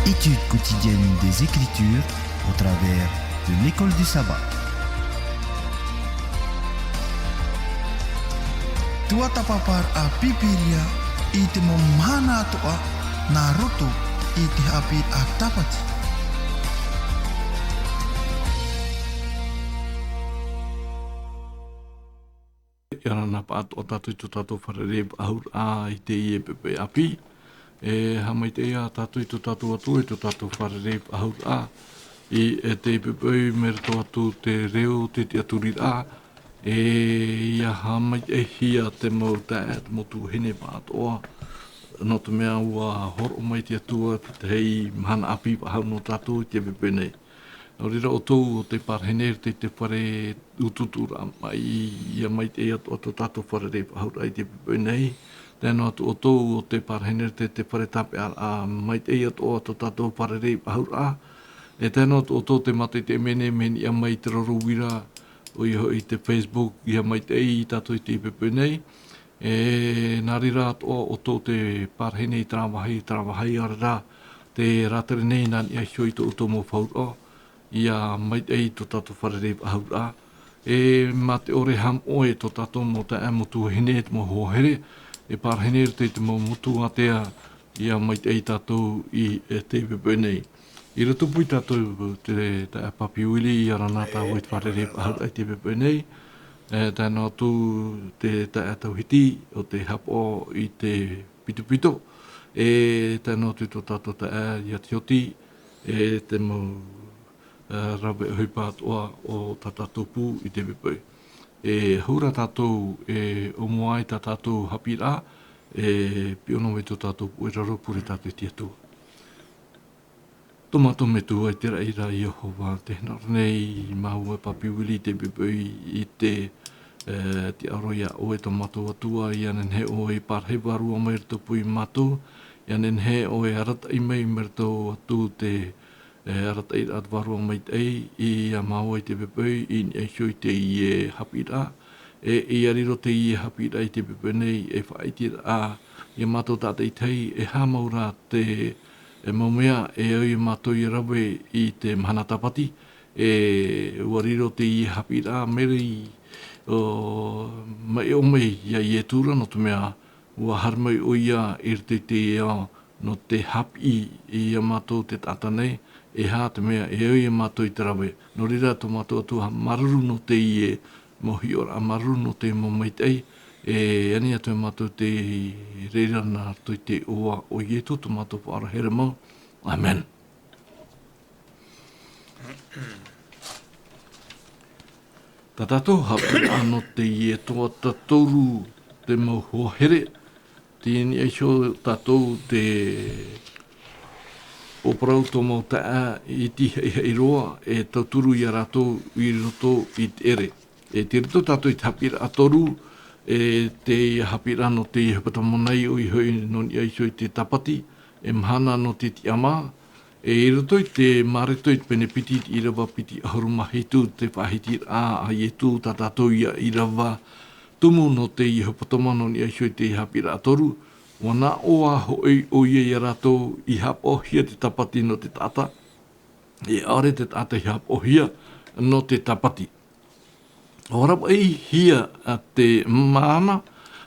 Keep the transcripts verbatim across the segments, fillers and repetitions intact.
Étude quotidienne des Écritures au travers de l'école du sabbat. Tuatāpaparaʻa Pīpīria i te mau mahana atoʻa nā roto i te haʻapiʻiraʻa Tāpati. ʻIa ora na pāʻatoʻa tātou i tō tātou fārerei faʻahou ra i teie poʻipoʻi ʻāpī. E haʻamaitaʻi ā tātou i tō tātou Atua i tō tātou fārerei faʻahou ra i, e, teie poʻipoʻi mai roto atu te reo, te tiʻaturiraʻa. E ʻia haʻamaitaʻihia te mau taeaʻe, te mau tuahine pāʻatoʻa, nō te mea ʻua hōroʻa mai te Atua i te tahi mahana ʻāpī faʻahou nō tātou i teie poʻipoʻi nei. Nō reira ʻoutou ʻo tē pārahi nei i te, te fare utuuturaʻa maʻi, ʻia maitaʻi atoʻa tō tātou fārerei faʻahou ra i teie poʻipoʻi nei. Tae noa atu ʻoutou ʻo tē pārahi nei i te, te fare tāpeʻaraʻa maitaʻi atoʻa tō tātou fārerei faʻahou ra. E tae noa atu ʻoutou tē mātaʻitaʻi mai nei, mea niʻa mai i te roro uira, ʻoia hoʻi te Facebook, ʻia maitaʻi ia tātou i teie poʻipoʻi nei. E nā reira atoʻa ʻoutou tē pārahi nei i terā vāhi, terā vāhi, ʻaore rā, tē rātere nei nā niʻa iho i tō ʻoutou mau faʻaroʻo, ʻia maitaʻi i tō tātou fārerei faʻahou ra. E mā te ʻore haʻamoʻe tō tātou mau taeaʻe, mau tuahine, te mau hoa here, e pārahi nei i roto i te mau motu ātea, ʻia maitaʻi ia tātou i, e, teie poʻipoʻi nei. ʻIa riro atu tātou i te, te taeaʻe Papi Willie, ʻia ora na tāua i te fārerei faʻahou ra i teie poʻipoʻi nei. E, tae noa atu te taeaʻe Tauhiti, ʻo tē haʻapaʻo i te pitopito. E tae noa atu tō tātou taeaʻe ʻia Tioti, e te mau, e, rave ʻohipa atoʻa o tā tātou pū i teie poʻipoʻi. E hou ra tātou e ʻōmua i tā tātou haʻapiʻiraʻa, e piʻo noa mai tō tātou pū e raro, pure tātou i te Atua. Tō mātou Metua i te raʻi ra, Iehova, tē hinaʻaro nei māua e Papi Willie i teie poʻipoʻi i te, e, tiʻaoro ia ʻoe tō mātou Atua, ʻia nehenehe ʻoe e pārahi vārua mai i roto pū ia mātou, ʻia nehenehe ʻoe e arataʻi mai, mai roto atu te, e, arataʻiraʻa vārua maitaʻi ia māua i teie poʻipoʻi, i niʻa iho i teie haʻapiʻiraʻa. E, ʻia riro teie haʻapiʻiraʻa i teie poʻipoʻi nei ei faʻaʻiteraʻa ia mātou tātaʻitahi, e aha mau rā te, e, mau mea e au ia mātou ʻia rave i te mahana Tāpati. E ʻua riro teie haʻapiʻiraʻa mai, ʻo, mai, ʻo mai ia Ietu ra, nō te mea ʻua haere mai ʻoia i roto i te ao nō te haʻapiʻi ia mātou, te taʻata nei, e aha te mea e au ia mātou i te rave. Nō reira, tō mātou Atua, māuruuru nō teie mau hiʻoraʻa, māuruuru nō te mau maitaʻi, e ani atu ia mātou te reira nā roto i te iʻoa o Ietu, tō mātou Faʻaora here mau. ʻĀmene. Tā tātou haʻapiʻiraʻa nō teie tuatātoru, te mau hoa here, tei niʻa iho tātou tē ʻōparau tō mau taeaʻe iti haʻihaʻi roa, e tauturu ia rātou i roto i te ʻere. E tei roto tātou i te haʻapiʻiraʻa toru, e te haʻapiʻiraʻa nō te hepetoma nei, ʻoia hoʻi nō niʻa iho i te Tāpati, e mahana nō te tiʻamā, e i roto i te Mareko i te pene piti, i te ʻīrava piti ʻahuru mā hitu, te faʻahitiraʻa a Ietu tā tātou ia ʻīrava tumu nō te hepetoma nō niʻa iho i te haʻapiʻiraʻa toru, ʻua nā ʻō ā hoʻi ʻoia ia rātou, i haʻapaʻohia te Tāpati nō te taʻata, e ʻaore te taʻata i haʻapaʻohia nō te Tāpati. ʻUa ravaʻihia, ā, te mahana,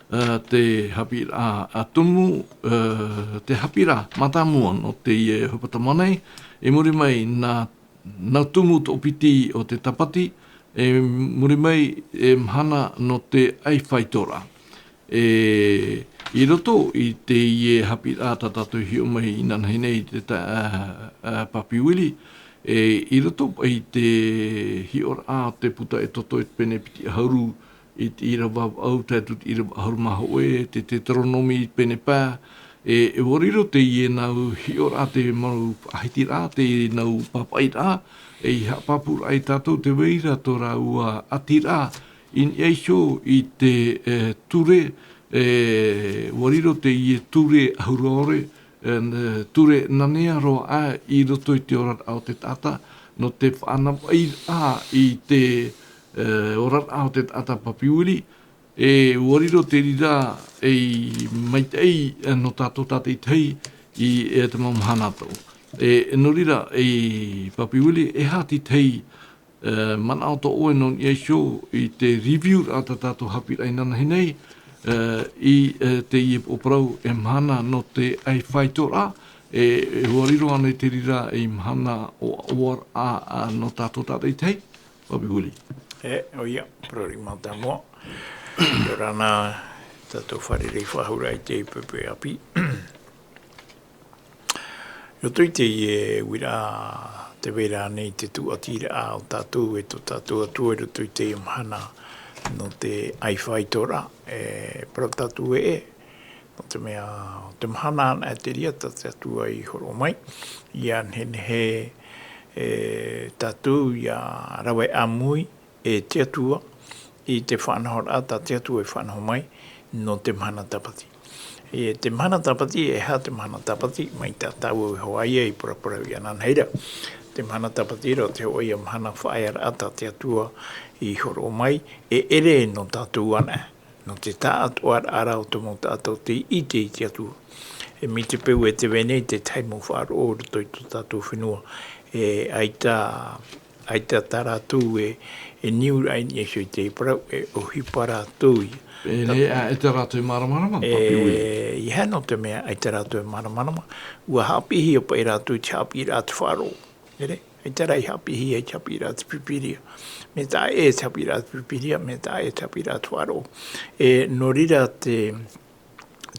ā, te haʻapiʻiraʻa, ā, tumu, ā, te haʻapiʻiraʻa mātāmua nō teie hepetoma nei, i muri mai nā, nā tumu toʻopiti o te Tāpati, i muri mai, e mahana nō te ʻaifaitoraʻa. E, i roto i teie haʻapiʻiraʻa tā tātou i hiʻo mai inanahi nei i te ta-, ā, ā, Papi Willie, e, i roto i te hiʻoraʻa o te puta Exodo i te pene piti ʻahuru, i te ʻīrava vaʻu tae atu i te ʻīrava ʻahuru mā hōʻē, te Teuteronome i te pene pae, e, e ʻua riro teie nau hiʻoraʻa, te mau faʻahitiraʻa, te nau pāpaʻiraʻa, e i haʻapāpūraʻa ia tātou tē vai ra tō rāua ʻatiraʻa, i niʻa iho i te, e, ture, e, ʻua riro teie ture ʻahuru ʻore, e, ture nanea roa aʻe i roto i te oraraʻa o te taʻata, nō te faʻanahoraʻa i te, e, oraraʻa o te taʻata, Papi Willie, e ʻua riro te reira ei maitaʻi, e, nō tātou tātaʻitahi i, e, te mau mahana atoʻa. E, nō reira, e Papi Willie, e aha te tahi, e, manaʻo tō ʻoe nō niʻa iho i te review-raʻa tā tātou haʻapiʻiraʻa inanahi nei, e, i, e, teie parau e mahana nō te ʻaifaitoraʻa, e, e hua riro ānei te reira ei mahana o, o, a, a, nō tātou tātaʻitahi, Papi Willie. E, ʻoia, parau rima tāmua. ʻIa ora na tātou fārerei faʻahou ra i te poʻipoʻi ʻāpī. I roto i teie uiraʻa, tē vai ra ānei te tūʻatiraʻa o tātou e tō tātou Atua i roto i teie mahana nō te ʻaifaitoraʻa, e parau tātou ē, nō te mea, ʻo te mahana anaʻe te reira tā te Atua i hōroʻa mai, ʻia nehenehe, e, tātou ʻia rave ʻāmui, e te Atua, i te faʻanahoraʻa tā te Atua i faʻanaho mai, nō te mahana tāpati. E te mahana tāpati, e aha te mahana tāpati, mai tā tāua i hōroʻa ia i paraparau inanahi ra. Te mahana tāpati ra, ʻo te hōʻē ia mahana faʻaearaʻa tā te Atua i hōroʻa mai, e ʻere nō tātou anaʻe, nō te taʻatoʻaraʻa o te mau taʻata tei ʻite i te Atua. E mai te peu e tē vai nei te tahi mau faʻaroʻo i roto i tō tātou fenua, e ʻaita, ʻaita tā rātou e, e niu ra i niʻa iho i te parau, e ʻohipa rātou ia. E, nē, ʻaita rātou e māramarama, Papi Willie. E, ʻeiaha nō te mea ʻaita rātou e māramarama, ʻua haʻapiʻihia paʻi rātou i te haʻapiʻiraʻa te faʻaroʻo. ʻEre, ʻaita rā i haʻapiʻihia i te haʻapiʻiraʻa te Pīpīria. Mea taʻa ʻē te haʻapiʻiraʻa te Pīpīria, mea taʻa ʻē te haʻapiʻiraʻa te faʻaroʻo. E, nō reira te,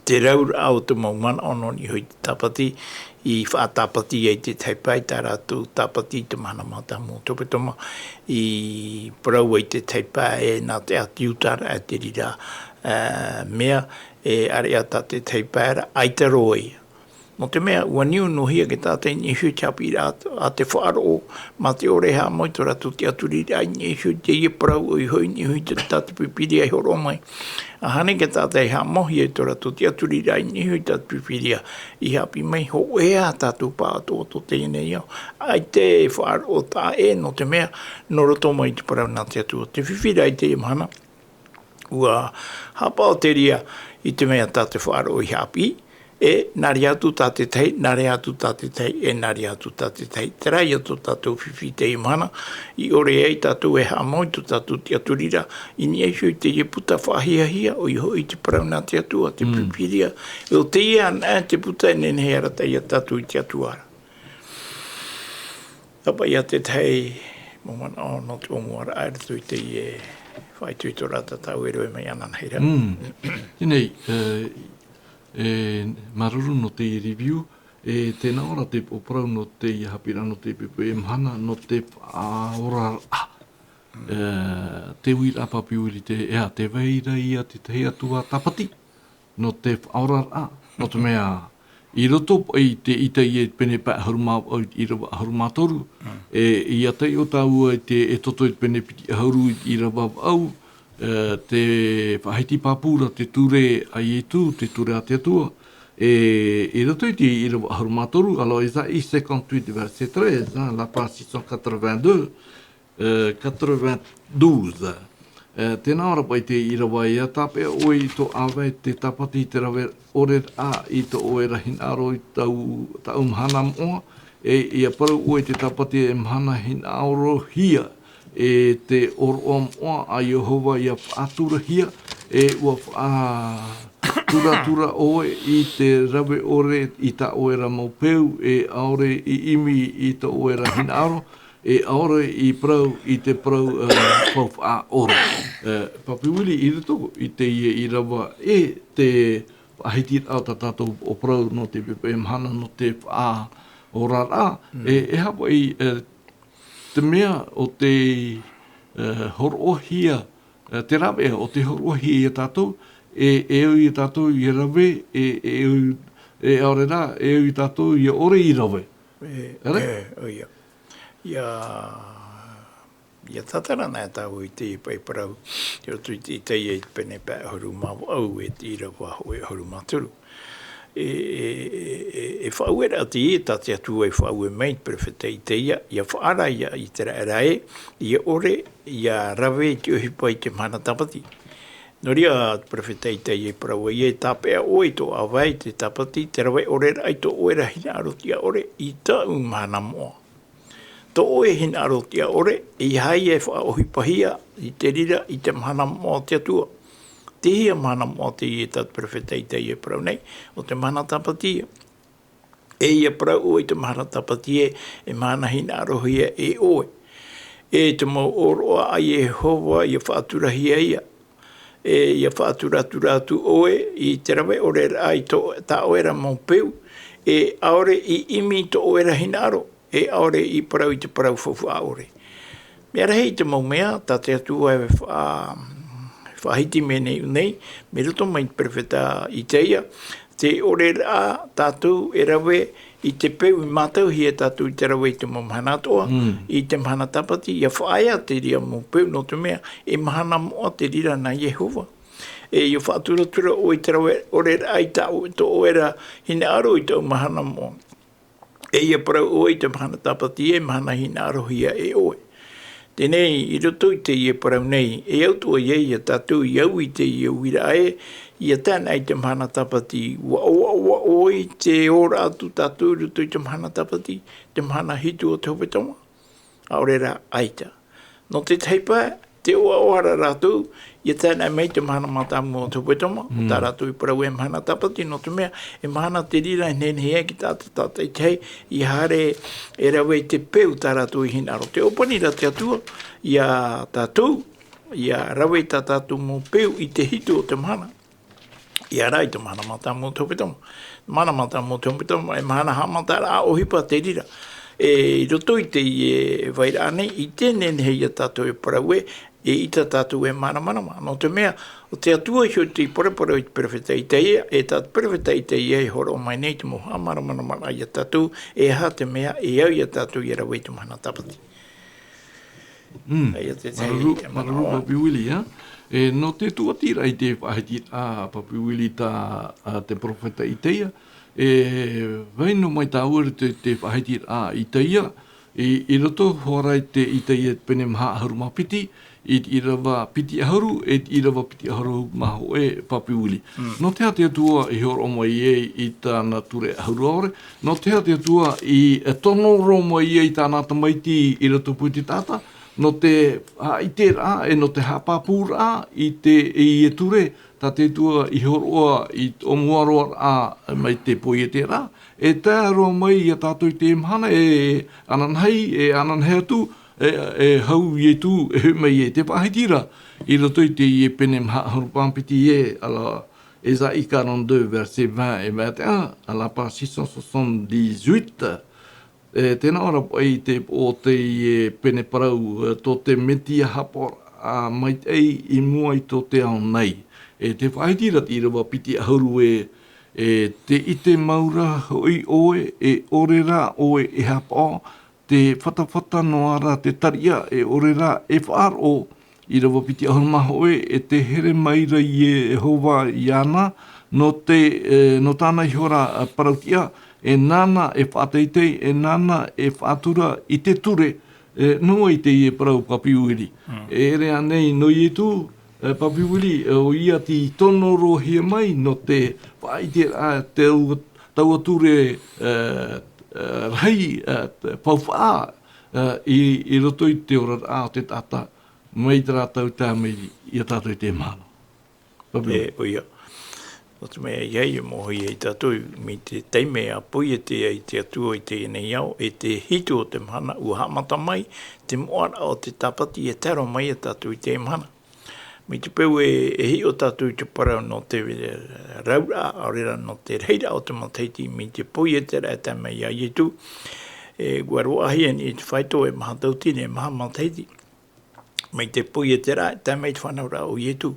te rauraʻa o te mau manaʻo nō niʻa iho i te tāpati, i faʻatāpati ai te tahi pae tā rātou tāpati i te mahana mātāmua o te hepetoma, i parau ai te tahi pae e nā te ʻāti Iuta ra, e te reira, e, mea, e ʻareʻa tā te tahi pae ra, ʻaita roa ia. Nō te mea, ʻua niu noa hia te taʻata i niʻa iho i te haʻapiʻiraʻa a te faʻaroʻo, mā te ʻore e haʻamau i tō rātou tiʻaturiraʻa i niʻa iho i teie parau, ʻoia hoʻi i niʻa iho i te, tā te Pīpīria i hōroʻa mai. ʻAhani te taʻata e haʻamauhia i tō rātou tiʻaturiraʻa i niʻa iho i tā te Pīpīria, i haʻapiʻi mai, hōʻē ā tātou pāʻatoʻa tō teie nei ao. ʻAita e faʻaroʻo taʻa ʻē, nō te mea, nō roto mai i te parau nā te Atua. Te fifi ra i teie mahana, ʻua haʻapaʻo te reira i te mea tā te faʻaroʻo i haʻapiʻi, e nā reira atu tā te tahi, nā reira atu tā te tahi, e nā reira atu tā te tahi. Terā ia tō tātou fifi i teie mahana, i ʻore ai tātou e haʻamau i tō tātou tiʻaturiraʻa, i niʻa iho i teie puta faʻahiahia, ʻoia hoʻi te parau nā te Atua, te Pīpīria. E ʻo teie anaʻe te puta e nehenehe e arataʻi ia tātou i te Atua ra. Tāpaʻo ia te tahi mau manaʻo nō te ʻōmuaraʻa i roto i teie faʻaitoitoraʻa tā tāua e rave mai inanahi ra. Mm. Teie nei, e, e, māuruuru nō te review, e, tēnā ʻoe ra te parau nō te haʻapiʻiraʻa nō te poʻipoʻi mahana, nō te faʻaoraraʻa. E, te uiraʻa Papi Willie te, e aha, tē vai ra ia te tahi atu ā tāpati nō te faʻaoraraʻa, nō te mea, i roto i te, i teie pene pae ʻahuru mā vaʻu i te ʻīrava ʻahuru mā toru, e, ʻia taiʻo tāua i te Exodo i te pene piti ʻahuru i te ʻīrava vaʻu, e, tē faʻahiti pāpū ra te ture a Ietu, te ture a te Atua, e, i roto i te ʻīrava ʻahuru mā toru, alors Ésaïe cinquante-huit, verset treize, hein, la page six cent quatre-vingt-deux, e, quatre-vingt-douze. E, tēnā ʻoe ra paʻi te ʻīrava, ʻia tāpeʻa ʻoe i tō ʻāvae te tāpati i te rave ʻore ra i tō ʻoe ra hinaʻaro i tāʻu, tāʻu mahana moʻa, e ʻia parau ʻoe i te tāpati e mahana hinaʻarohia, e te ʻōroʻa moʻa a Iehova ʻia faʻaturahia, e ʻua faʻaturatura ʻoe i te rave ʻore i tā ʻoe ra mau peu, e ʻaore i ʻimi i tō ʻoe ra hinaʻaro, e ʻaore i parau i te parau, e, faufaʻa ʻore. E, Papi Willie, i roto i teie ʻīrava, e te faʻahitiraʻa tā tātou ʻo parau nō te poʻipoʻi mahana, nō te faʻaoraraʻa, e, e aha paʻi, e, te mea ʻo te, e, hōroʻahia, e, te rāveʻa ʻo te hōroʻahia ia tātou, e, e au ia tātou ʻia rave, e, e au, e ʻaore rā, e au ia tātou ʻia ʻore i rave. E, ʻere? E, ʻoia. ʻIa, ʻia tātara na tāua i teie paʻi parau, i roto i te, i teie pene pae ʻahuru mā vaʻu e te ʻīrava hōʻē ʻahuru mā toru. E, e, e, e, e faʻaueraʻa teie tā te Atua i faʻaue mai i te perofeta Itaia, ʻia faʻaara ia Iteraera ē, ʻia ʻore, ʻia rave i te ʻohipa i te mahana tāpati. Nō reira, te perofeta Itaia e parau ai, e tāpeʻa ʻoe i tō ʻāvae te tāpati, te rave ʻore raʻa i tō ʻoe ra hinaʻaro tiʻa ʻore i tāʻu mahana moʻa. Tō ʻoe hinaʻaro tiʻa ʻore, ʻeiaha ia e faʻaʻohipahia i te reira i te mahana moʻa o te Atua. Tēhea mahana moʻa teie tā te perofeta Itaia e parau nei, ʻo te mahana tāpati ia. E ia parau ʻoe i te mahana tāpati ē, e mahana hinaʻarohia e ʻoe. E te mau ʻōroʻa a Iehova ia faʻaturahia ia. E ia faʻaturatura atu ʻoe i te rave ʻore raʻa i tō, tā ʻoe ra mau peu, e ʻaore i ʻimi i tō ʻoe ra hinaʻaro, e ʻaore i parau i te parau faufaʻa ʻore. Mea rahi te mau mea, tā te Atua e faʻa-, faʻahiti mai nei, nei, mai roto mai te perofeta Itaia, te ʻore raʻa tātou e rave i te peu i mātauhia e tātou i te rave i te mau mahana atoʻa, Mm. i te mahana tāpati, ia faʻaea te reira mau peu nō te mea, e mahana moʻa te reira nā Iehova. E ia faʻaturatura ʻoe i te rave ʻore raʻa i tā ʻoe, tō ʻoe ra hinaʻaro i tāʻu mahana moʻa. E ia parau ʻoe i te mahana tāpati e mahana hinaʻarohia e ʻoe. Teie nei, i roto i teie parau nei, e au atu ai ia tātou i au i teie uiraʻa ē, ia tae noa i te mahana tāpati, ʻua ʻoaʻoa ʻoe i te ora atu tātou i roto i te mahana tāpati, te mahana hitu o te hepetoma. ʻAore rā, ʻaita. Nō te tahi pae, tē ʻoaʻoa ra rātou, ia tae noa mai te mahana mātāmua o te hepetoma, Mm. tā rātou i parau e mahana tāpati, nō te mea, e mahana te reira e nehenehe ai ki tā te taʻata ʻaita, ia haere e rave i te peu tā rātou i hinaʻaro. Tē ʻōpani ra te Atua, ia tātou, ia rave tā tātou mau peu i te hitu o te mahana. Ia rā i te mahana mātāmua o te hepetoma. Mahana mātāmua o te hepetoma, e mahana haʻamataraʻa ʻohipa te reira. E, i roto i teie vairaʻa nei, ʻite nehenehe ia tātou e parau ē, eʻita tātou e māramarama. Nō te mea, ʻo te Atua iho tei paraparau i te perofeta Itaia, e tā te perofeta Itaia e hōroʻa mai nei te mau haʻamāramaramaraʻa ia tātou, e aha te mea, e au ia tātou ia rave i te mahana tāpati. Mm. Ia te tahi Māuruuru, te māuruuru, manaʻo. Papi Willie, ā? E, nō te tuatiraʻa i te faʻahitiraʻa, Papi Willie, tā, ā, te perofeta Itaia, e, vai noa mai tāua te, te faʻahitiraʻa Itaia, i, i roto hoʻi ra i te Itaia pene maha ʻahuru mā piti, i te ʻīrava piti ʻahuru, e te ʻīrava piti ʻahuru mā hōʻē, Papi Willie. Mm. Nō te aha te Atua i hōroʻa mai ai i tāna ture ʻahuru ʻaore, nō te aha te Atua i, e, tono roa mai ai i tāna tamaiti i roto pū i te taʻata, nō te haʻaʻiteraʻa, e nō te haʻapāpūraʻa i te, i e ture, tā te Atua i hōroʻa i tō mua roa raʻa mai te poieteraʻa, e tae roa mai ia tātou i te mahana, e ananahi, e ananahi atu, e, e hau Ietu, e hoʻi mai e te faʻahiti ra, i roto i teie pene maha ʻahuru mā piti e, ā la, Ésaïe quarante-deux, verset vingt et vingt et un, à la page six cent soixante-dix-huit. E, tēnā ʻoe ra paʻi te, o teie pene parau, e, tō te Metia haʻapaʻoraʻa maitaʻi i mua i tō te ao nei. E te faʻahiti ra te ʻīrava piti ʻahuru e, e te ʻite mau ra hoʻi ʻoe, e ʻore rā ʻoe e haʻapaʻo, te fatafata noa ra te tariʻa, e ʻore rā e faʻaroʻo, ʻīrava piti ʻahuru mā hōʻē, e te here mai ra Iehova iāna, nō te, e, nō tāna ihora parautiʻa, e nāna e faʻateitei, e nāna e faʻatura i te ture, e, nō vai teie parau, Papi Willie. Mm. E ʻere ānei nō Ietu, e, Papi Willie, e, ʻoia tei tono roa hia mai nō te faʻaʻiteraʻa, te au-, taua ture, e, e, rahi, e, te faufaʻa, e, i, i roto i te oraraʻa o te taʻata, mai terā tau tae mai ia tātou i teie mahana. Papi. E, ʻoia. Nō te mea, ʻia, ʻia moʻehia tātou, mai te taime a poiete ai te Atua i teie nei ao, e te hitu o te mahana, ʻua haʻamata mai te moʻaraʻa o te tāpati e tae roa mai ia tātou i teie mahana. Mai te peu e, e hiʻo tātou i te parau nō te, e, rauraʻa, ʻaore rā nō te rahiraʻa o te matahiti, mai te poieteraʻa e tae mai ia Ietu, e, ʻua roaʻahia nei te faito e maha tauatini, e maha matahiti. Mai te poieteraʻa e tae mai te fānauraʻa o Ietu.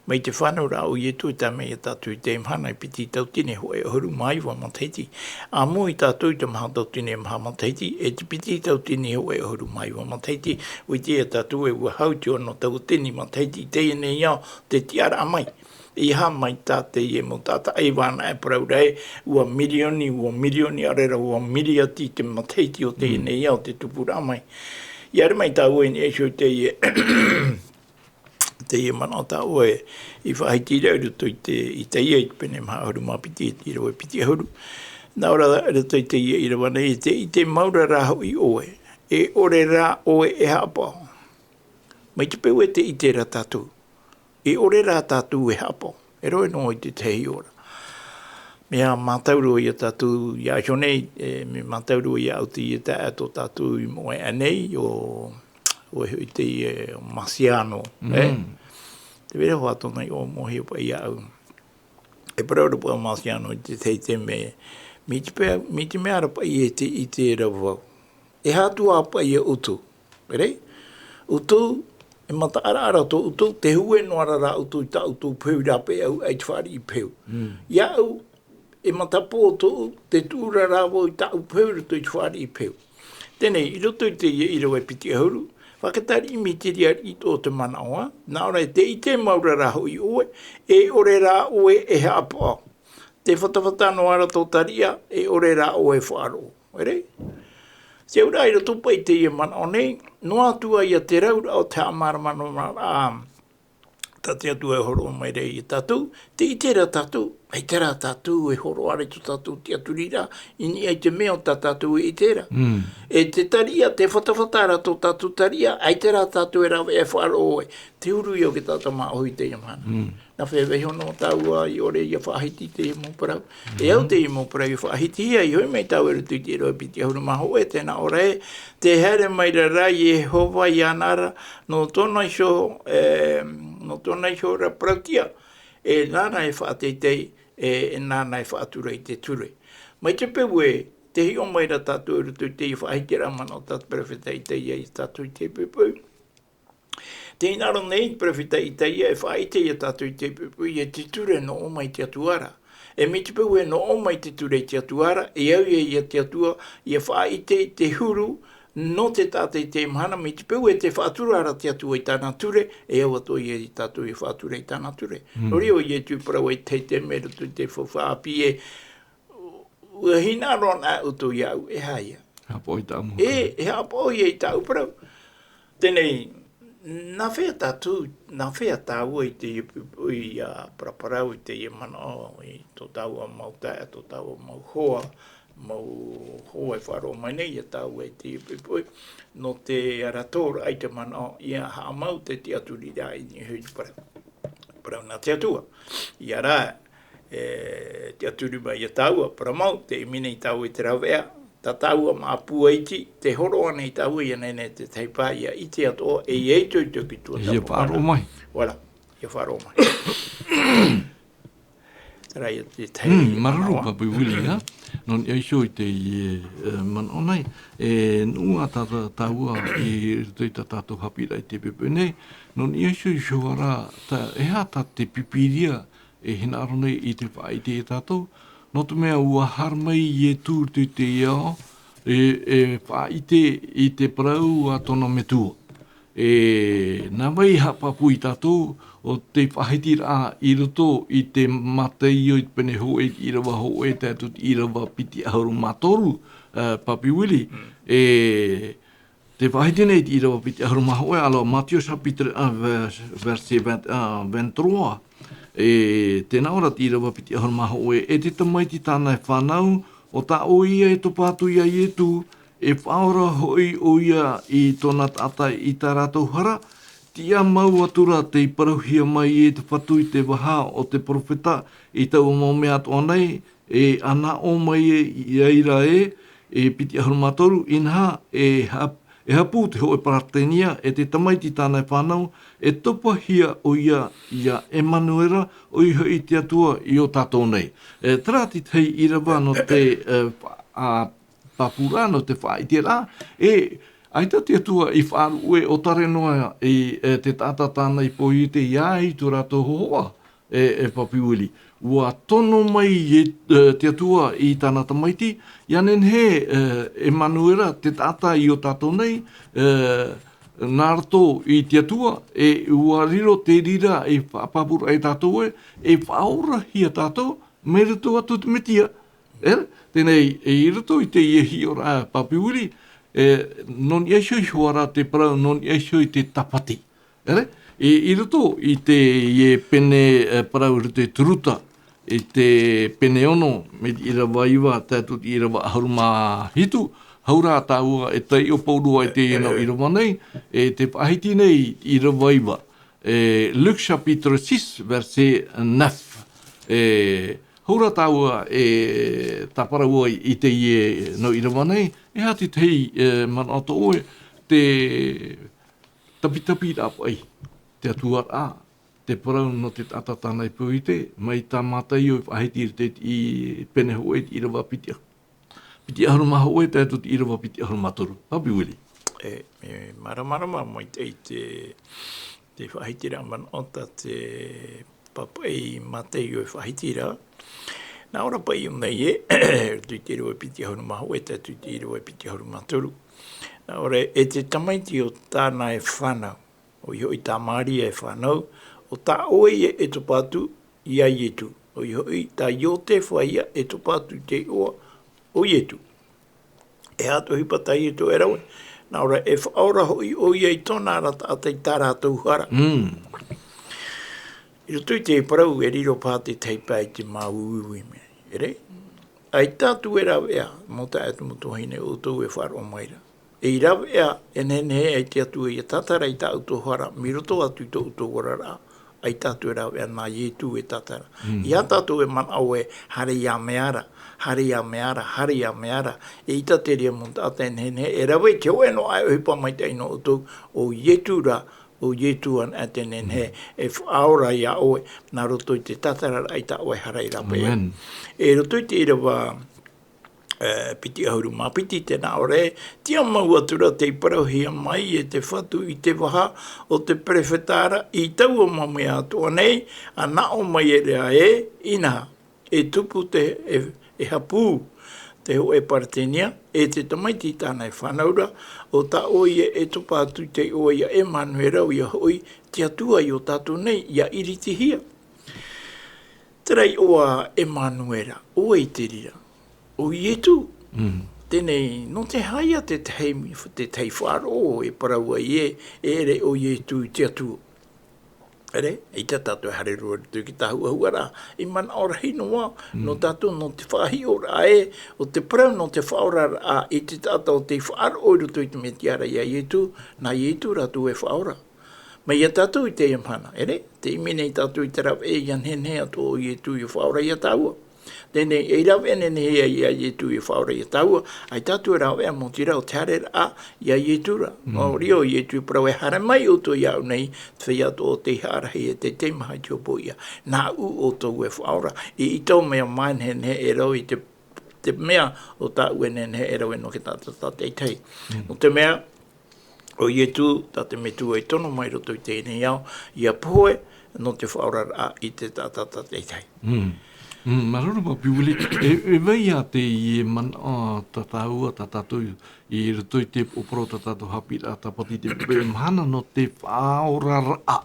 Mai te fānauraʻa o Ietu e tae mai ia tātou i teie mahana, e piti tauatini hōʻē ʻahuru mā iva matahiti. ʻAmui tātou i te maha tauatini e maha matahiti, e te piti tauatini hōʻē ʻahuru mā iva matahiti. ʻUa ʻite ia tātou ē ʻua hau i te ono tauatini matahiti i teie nei ao, te tiʻaraʻa mai. ʻEiaha mai tā teie mau taʻata ʻaivana e parau ra ē, ʻua mirioni, ʻua mirioni, ʻaore rā ʻua miriati te matahiti o teie Mm. nei ao, te tupuraʻa mai. ʻIa haere mai tāua i niʻa iho i teie, Teie manaʻo tā ʻoe i faʻahiti ra i roto i te, i teie i te pene maha ʻahuru mā piti, i te ʻīrava e piti ʻahuru. Nā ʻō ra, i roto i teie ʻīrava nei, e tē ʻite mau ra rā hoʻi ʻoe, e ʻore rā ʻoe e haʻapaʻo. Mai te peu e tē ʻite ra tātou, e ʻore rā tātou e haʻapaʻo. E rohe noa i te tahi ora. Mea mātau roa ia tātou, ia iho nei, e, mea mātau roa ia au teie taeaʻe tō tātou i Moʻoeʻa nei, ʻo, ʻo e hoʻi teie, e, Masiano, e? Mm. Te vera hoa tōna i ʻō mohia paʻi ia au. E parau ra paʻi Masiano i te tahi taime, mai te peu, mai te mea ra paʻi e tē ʻite ra vau, e aha atu ā paʻi ia ʻoutou. Rei? ʻOutou, e mataʻaraʻara tō ʻoutou, tē hue noa ra rā ʻoutou i tā ʻoutou peu rāpae au, ʻaita e fāriʻi peu. Mm. Ia au, e matapō tōʻu, tē tuʻu ra rā vau i tāʻu peu i roto i te fāriʻi peu. Teie nei, i roto i teie ʻīrava e piti ʻahuru, fakatariʻi mai te reira i tō te manaʻo, nā ʻō ra e tē ʻite mau ra rā hoʻi ʻoe, e ʻore rā ʻoe e haʻapaʻo. Tē fatafata noa ra tō tariʻa, e ʻore rā ʻoe e faʻaroʻo. Rei? Te auraʻa i roto paʻi i teie manaʻo nei, noa atu ā ia te rauraʻa o te haʻamāramarama, ā, tā te Atua e hōroʻa mai ra ia tātou, tē ʻite ra tātou, ʻaita rā tātou e hōroʻa ra i tō tātou tiʻaturiraʻa, i niʻa i te mea o tā tātou e ʻite ra. Mm. E te tariʻa, tē fatafata ra tō tātou tariʻa, ʻaita rā tātou e rave e faʻaroʻo ai. Te huru ia o te taʻata māʻohi i teie mahana. Mm. Nā fea vaiho noa tāua i ʻore ia faʻahiti i teie mau parau. E au teie mau parau i faʻahitihia, i hoʻi mai tāua i roto i te ʻīrava e piti ʻahuru mā hōʻē, tē nā ʻō ra ē, tē haere mai ra rā Iehova iāna ra, nō tōna iho, e, nō tōna iho ra parauʻtiʻa, e nāna e faʻateitei, e, e nāna e faʻatura i te ture. Mai te peu ē, tē hiʻo mai ra tātou i roto i teie faʻahitiraʻa manaʻo tā te perofeta Itaia ia tātou i teie poʻipoʻi. Tē hinaʻaro nei te perofeta Itaia e faʻaʻite ia tātou i teie poʻipoʻi, e te ture nō ʻō mai te Atua ra. E mai te peu e nō ʻō mai te ture i te Atua ra, e au ia, ia te Atua, ia faʻaʻite i te huru, nō te taʻata i teie mahana, mai te peu e tē faʻatura ra te Atua i tāna ture, e au atoʻa ia ia tātou ia faʻatura i tāna ture. Mm. Nō reira ʻo Ietu i parau ai i te taime i roto i te faufaʻa ʻāpī ē, ʻUa hinaʻaro anaʻe ʻoutou iāʻu, e aha ïa? E haʻapaʻo i tāʻu mau parau. E, e haʻapaʻo ïa i tāʻu parau. Teie nei, nā fea tātou, nā fea tāua i teie poʻipoʻi ʻia paraparau i teie manaʻo i tō tāua mau taeaʻe, tō tāua mau hoa, mau hoa e faʻaroʻo mai nei ia tāua i teie poʻipoʻi, nō te arataʻiraʻa i te manaʻo ʻia haʻamau te tiʻaturiraʻa i niʻa i te parau. Parau nā te Atua. ʻIa rā, e, tiʻaturi mai ia tāua, parau mau, tē ʻimi nei tāua i te rāveʻa, tā tāua māʻa pūaiti, tē hōroʻa nei tāua ʻia nehenehe te tahi pae ʻia ʻite atoʻa, e ʻia itoito ki tuatāpaparaʻa. ʻIa faʻaroʻo mai. Voilà, ʻia faʻaroʻo mai. Terā ïa te tahi Mm, māuruuru, manaʻo. Pāpū Willie, ā? Nō niʻa iho i teie, e, manaʻo nei, e, nuʻu ā tā, tā, tāua i roto i tā tātou haʻapiʻiraʻa i teie poʻipoʻi nei, nō niʻa iho i te hōroʻa, tā, e aha tā te Pīpīria e hinaʻaro nei i te faʻaʻite ia tātou, nō te mea ʻua haere mai Ietu i te ao, e, e faʻaʻite i te parau a tōna Metua. E, nā vai e haʻapāpū ia tātou, ʻo te faʻahitiraʻa i roto i te Mātaio i te pene hōʻē, i te ʻīrava hōʻē, tae atu i te ʻīrava piti ʻahuru mā toru, e, Pāpū Willie, Mm. e, Te faʻahiti nei te ʻīrava piti ʻahuru mā hōʻē, alors, Matthieu chapitre un, vers, verset vingt, euh, vingt-trois. E tē nā ʻō ra te ʻīrava piti ʻahuru mā hōʻē, e te tamaiti tāna e fānau, ʻo tā ʻoia e topa atu ia Ietu, e faʻaora hoʻi ʻoia i tōna taʻata i tā rātou hara, tiʻa mau atu ra tei parauhia mai e te Fatu i te vaha o te perofeta i taua mau mea atoʻa nei, e ʻanaʻo mai e, i reira ē, e piti ʻahuru mā toru, inaha, e ha-, e hapū te hōʻē paratenia, e te tamaiti tāna e fānau, e topahia ʻoia ia Emanuera, ʻoia hoʻi te Atua i ō tātou nei. E, terā te tahi ʻīrava nō te, e, fa-, a, pāpūraʻa, nō te faʻaʻiteraʻa, e, ʻaita te Atua i faʻaruʻe ʻōtare noa i, e, te taʻata tāna i pō i te ia i tō rātou hōhoʻa. E, e Pāpū Willie. ʻUa tono mai e, e, te Atua i tāna tamaiti, ʻia nehenehe, e, Emanuera, te taʻata i ō tātou nei, e, nā roto i te Atua, e, ʻua riro te reira i faʻapāpūraʻa ia tātou ē, e faʻaorahia tātou, mai roto atu te Metia. E, teie nei, e, i roto i teie hiʻoraʻa Pāpū Willie, e, nō niʻa iho i te hōroʻa ra te parau, nō niʻa iho i te tāpati. ʻEre? I, i roto i te, i e pene, e, parau i roto i te Ruta, i te pene ono, mai te ʻīrava iva, tae atu i te ʻīrava ʻahuru mā hitu, hau rā tāua e taiʻo pauroa i teie nau ʻīrava nei, e te faʻahiti nei i te ʻīrava iva, e, Luc chapitre six, verset neuf. E, hau rā tāua e tāparauraʻa i, i teie nau ʻīrava nei, e aha te tahi, e, manaʻo tō ʻoe, te tapitapiraʻa paʻi, te Atua ra, te parau nō te taʻata tāna i pū i te, mai tā Mataio i faʻahiti i te, i pene hōʻē i te ʻīrava piti ʻa-, piti ʻahuru mā hōʻē, tae atu i te ʻīrava piti ʻahuru mā toru. Papi Willie. E, e, māramarama mai te, i te, te faʻahitiraʻa manaʻo tā te pāpaʻi Mataio i faʻahiti ra. Nā ʻō ra paʻi ʻōna ē, i te ʻīrava piti ʻahuru mā hōʻē, tae atu i te ʻīrava piti ʻahuru mā toru. Nā ʻō ra, e te tamaiti o tāna e fānau, ʻoia hoʻi tā Māria e fānau, ʻo tā ʻoe ia e topa atu ia Ietu. ʻOia hoʻi tā Iotefa ia e topa atu i te iʻoa o Ietu. E aha te ʻohipa tā Ietu e rave? Nā ʻō ra, e faʻaora hoʻi ʻoia i tōna ra taʻata i tā rātou hara. Mm. I roto i te parau e riro paha te tahi pae i te māuiui mai. ʻEre? ʻAita atu e rāveʻa, mau taeaʻe, mau tuahine, ʻoutou e faʻaroʻo mai ra. E i rāveʻa, e nehenehe ai te Atua ʻia tātara i tā ʻoutou hara, mai roto atu i tō ʻoutou oraraʻa, ʻaita atu e rāveʻa, nā Ietu e tātara. Mm. ʻIa tātou e manaʻo ē, haere ïa mea ra, haere ïa mea ra, haere ïa mea ra, eʻita te reira mau taeaʻe, e nehenehe, e rave i te hōʻē noa aʻe ʻohipa maitaʻi nō ʻoutou, ʻo Ietu ra, ʻo Ietu anaʻe te nehenehe, e faʻaora iā ʻoe, nā roto i te tātararaʻa i tā ʻoe hara i rāpae. Amen. I roto i te ʻīrava, e, piti ʻahuru mā piti, tē nā ʻō ra, tiʻa mau atu ra tei parauhia mai e te Fatu i te vaha o te perofeta ra, i taua mau mea atoʻa nei, ʻa nā ʻō mai ra ē, inaha, e tupu te, e, e hapū te hōʻē Paretenia, e te tamaiti tāna e fānau ra, ʻo tā ʻoe ia e topa atu i te iʻoa ia Emanuera, ʻoia hoʻi, te Atua i ō tātou nei, ʻia iritihia. Terā iʻoa Emanuera, ʻo vai te reira? ʻO Ietu. Mm. Teie nei, nō te aha ia te tahi, te tahi faʻaroʻo e parau ai ē, e ʻere ʻo Ietu i te Atua. ʻEre, ʻaita tātou e haere roa i roto i te tāhuʻahuʻaraʻa, i manaʻo rahi noa, mm, nō tātou, nō te faʻahiʻoraʻa ē, ʻo te parau nō te faʻaoraraʻa i te taʻata ʻo tei faʻaroʻo i roto i te Metia ra ia Ietu, nā Ietu rātou e faʻaora. Mai ia tātou i teie mahana, ʻere, tē ʻimi nei tātou i te rāveʻa ʻia nehenehe atoʻa ʻo Ietu ʻia faʻaora ia tāua. Teie nei, e rāveʻa nehenehe ia, ia Ietu ʻia faʻaora ia tāua, ʻaita atu e rāveʻa, maoti rā, ʻo te haereraʻa ia Ietu ra. Mm. Nō reira ʻo Ietu i parau ē, haere mai ʻoutou iāʻu nei, te feiā atoʻa ʻo tei haʻarahi e teitei maha i te hopoiʻa. Nāʻu ʻoutou e faʻaora, i, i tō mea manehenehe e rave i te, te mea ʻo tāʻu e nehenehe e rave nō te taʻata tātaʻitahi. Mm. Nō te mea, ʻo Ietu, tā te Metua i tono mai i roto i teie nei ao, ʻia pohe nō te faʻaoraraʻa i te taʻata tātaʻitahi. Mm. Mm, māuruuru Papi Willie, e, e vai ïa teie manaʻo tā tāua, tā tātou i roto i te ʻōpuaraʻa tā tātou haʻapiʻiraʻa tāpati i te pepe mahana nō te faʻaoraraʻa.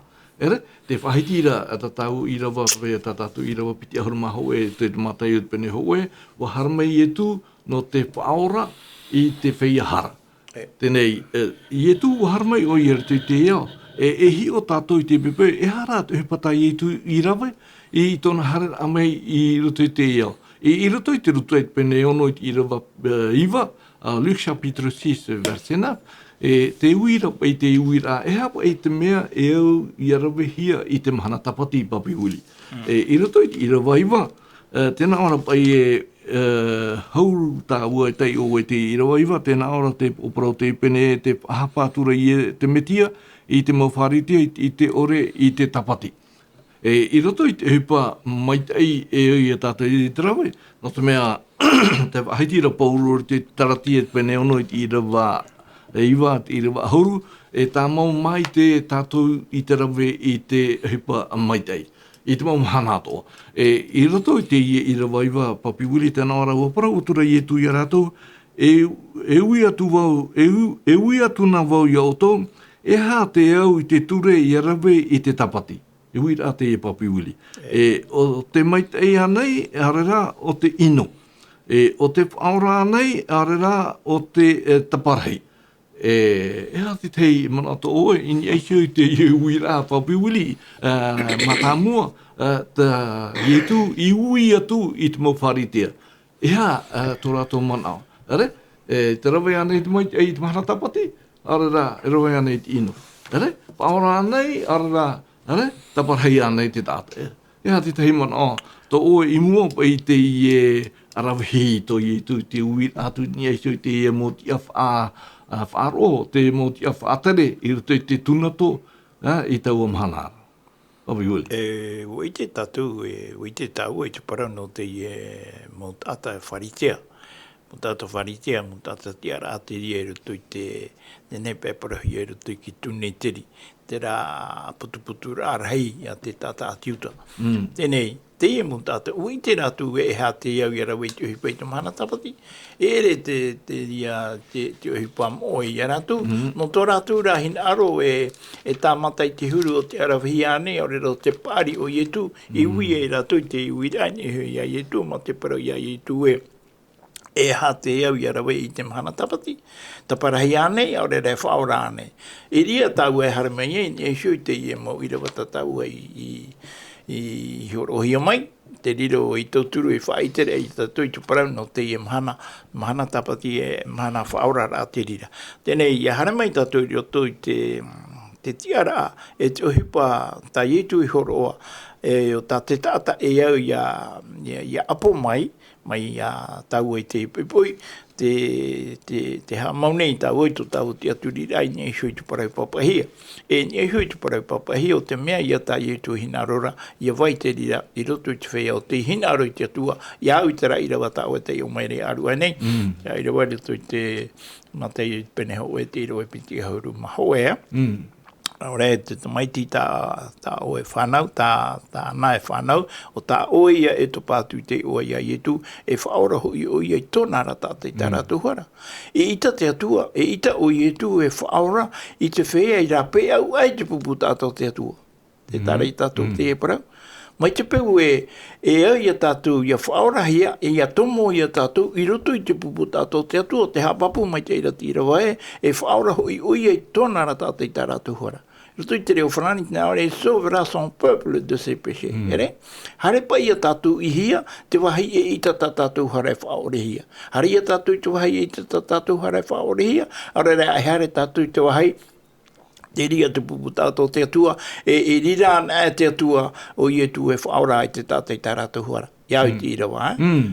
ʻEre, tē faʻahiti ra tā tāua ʻīrava, paʻi tā tātou ʻīrava piti ʻahuru mā hōʻē, te Mataio pene hōʻē, ʻua haere mai Ietu nō te faʻaora i te feiā hara. E. Teie nei, e, Ietu ʻua haere mai ʻoia i roto i te ao. E, e hiʻo tātou i te pepe, e aha rā te ʻohipa tā Ietu i rave, i, i tōna haereraʻa mai i roto i te ao. I, i roto i te Ruta i te pene ono i te ʻīrava, e, iva, a, Luc chapitre six, verset neuf, e, tē ui ra, i te uiraʻa, e aha paʻi te mea e au ʻia ravehia i te mahana tāpati Papi Willie. Mm. E, i roto i te ʻīrava iva, e, tē nā ʻō ra paʻi ē, e, hau tāua e taiʻo i te ʻīrava iva, tē nā ʻō ra te ʻōpuaraʻa o te pene, tē faʻahapa atu ra ïa te Metia i te mau Pharisea i, i te ʻore i te tāpati. E, i roto i te ʻohipa maitaʻi e au ia tātou i te rave, nō te mea, tē faʻahiti ra Paulo i te Kalatia pene ono i te ʻīrava iva, te ʻīrava ʻahuru, e tāmau maitaʻi tātou i te rave i te ʻohipa maitaʻi. I te mau mahana atoʻa. E, i roto i teie ʻīrava iva Papi Willie tē nā ʻō ra, ʻua parau atu ra Ietu ia rātou, e, e ui atu vau, e u-, e ui atu na vau ia ʻoutou, e aha te au i te ture ʻia rave i te tāpati. E uiraʻa teie Papi Willie. E, ʻo te maitaʻi ānei, ʻaore rā, ʻo te ʻino. E, ʻo te faʻaora ānei, ʻaore rā, ʻo te, e, taparahi. E, e aha te tahi manaʻo tō ʻoe, i niʻa iho i te uiraʻa Papi Willie, ā, mātāmua, ā, tā Ietu i ui atu i te mau Pharisea. E aha, ā, tō rātou manaʻo? ʻAore, e, te rave ānei te mai, e, i te mahana tāpati, ʻaore rā, e rave ānei i te ʻino. ʻAore, faʻaora ānei, ʻaore rā, ʻaore, taparahi ānei te taʻata. E, e aha te tahi manaʻo tō ʻoe i mua paʻi i teie aravihi tō Ietu, te uiraʻa atu i niʻa iho i teie mau tiʻa faʻa-, ā, faʻaroʻo, te mau tiʻa faʻatere i roto i te tunato, ā, i taua mahana ra. Papi Willie. E, ʻua ʻite tātou, e, ʻua ʻite tāua i te parau nō teie mau taʻata Pharisea. Mau taʻata Pharisea, mau taʻata tiʻaraʻa ʻāteria i roto i te, teie nei pae parauhia i roto i te Tūneteri. Terā putuputuraʻa rahi a te taʻata ʻāti Iuta. Mm. Teie nei, teie mau taʻata, ʻua ʻite rātou e, e aha te au ʻia rave i te ʻohipa i te mahana tāpati. E ʻere te, te, ia, te, te ʻohipa moʻe ia rātou. Mm. Nō tō rātou rā hinaʻaro e, e tāmata i te huru o te aravihi ānei, ʻaore rā te paʻari o Ietu, i Mm. ui ai rātou i te uiraʻa i niʻa iho ia Ietu, mā te parau ia Ietu e, e aha te au ʻia rave i te mahana tāpati, taparahi ānei, ʻaore rā e faʻaora ānei. I reira tāua e haere mai ai, i niʻa iho i teie mau ʻīrava tā tāua i, i, i hōroʻahia mai, te riro i tauturu i faʻaʻiteraʻa ia tātou i te parau nō teie mahana, mahana tāpati e, mahana faʻaoraraʻa te reira. Teie nei, ʻia haere mai tātou i roto i te, te tiʻaraʻa, e te ʻohipa tā Ietu i hōroʻa, e, ʻo tā te taʻata e au ʻia, ʻia, ʻia ʻapo mai, mai ia tāua i te poʻipoʻi, te, te, te haʻamau nei tāua i tō tāua tiʻaturiraʻa i niʻa iho i te parau pāpaʻihia. E niʻa iho i te parau pāpaʻihia, ʻo te mea ia tā Ietu e hinaʻaro ra, ʻia vai te reira, i roto i te feiā ʻo tē hinaʻaro i te Atua, ʻia au i terā ʻīrava tā ʻoe tei ʻō mai ra ʻia ʻaru aʻe nei, Mm. terā ʻīrava i roto i te Mataio pene hōʻē, te ʻīrava e piti ʻahuru mā hōʻē, ā. Mm. ʻAore te tamaiti tā, tā ʻoe fānau, tā, tāna e fānau, ʻo tā ʻoe ia e topa atu i te iʻoa ia Ietu, e faʻaora hoʻi ʻoia i tōna ra taʻata i tā Mm. rātou hara. Eʻita te Atua, eʻita ʻo Ietu e faʻaora i te feiā i rāpae aʻe te pupu taʻata o te Atua. Tē Mm. taʻa ra ia tātou Mm. teie parau. Mai te peu e, e au ia tātou, ʻia faʻaorahia, e ʻia tomo ia tātou, i roto i te pupu taʻata o te Atua, te haʻapāpū maitaʻi ra te ʻīrava ē, e faʻaora hoʻi ʻoia i tōna ra taʻata i tā rātou hara. I roto i te reo farāni, nā ʻō ra, e sauvera son peuple de ses péchés. Mm. ʻEre? Haere paʻi ia tātou i hea, te vāhi eʻita tā tātou hara e faʻaorehia. Haere ia tātou i te vāhi eʻita tā tātou hara e faʻaorehia, ʻaore rā e haere tātou i te vāhi, te reira te pupu taʻata o te Atua, e, e reira ana e te Atua, ʻo Ietu e faʻaora ai te taʻata i tā rātou hara. ʻIa au i Mm. te ʻīrava, ē? Mm.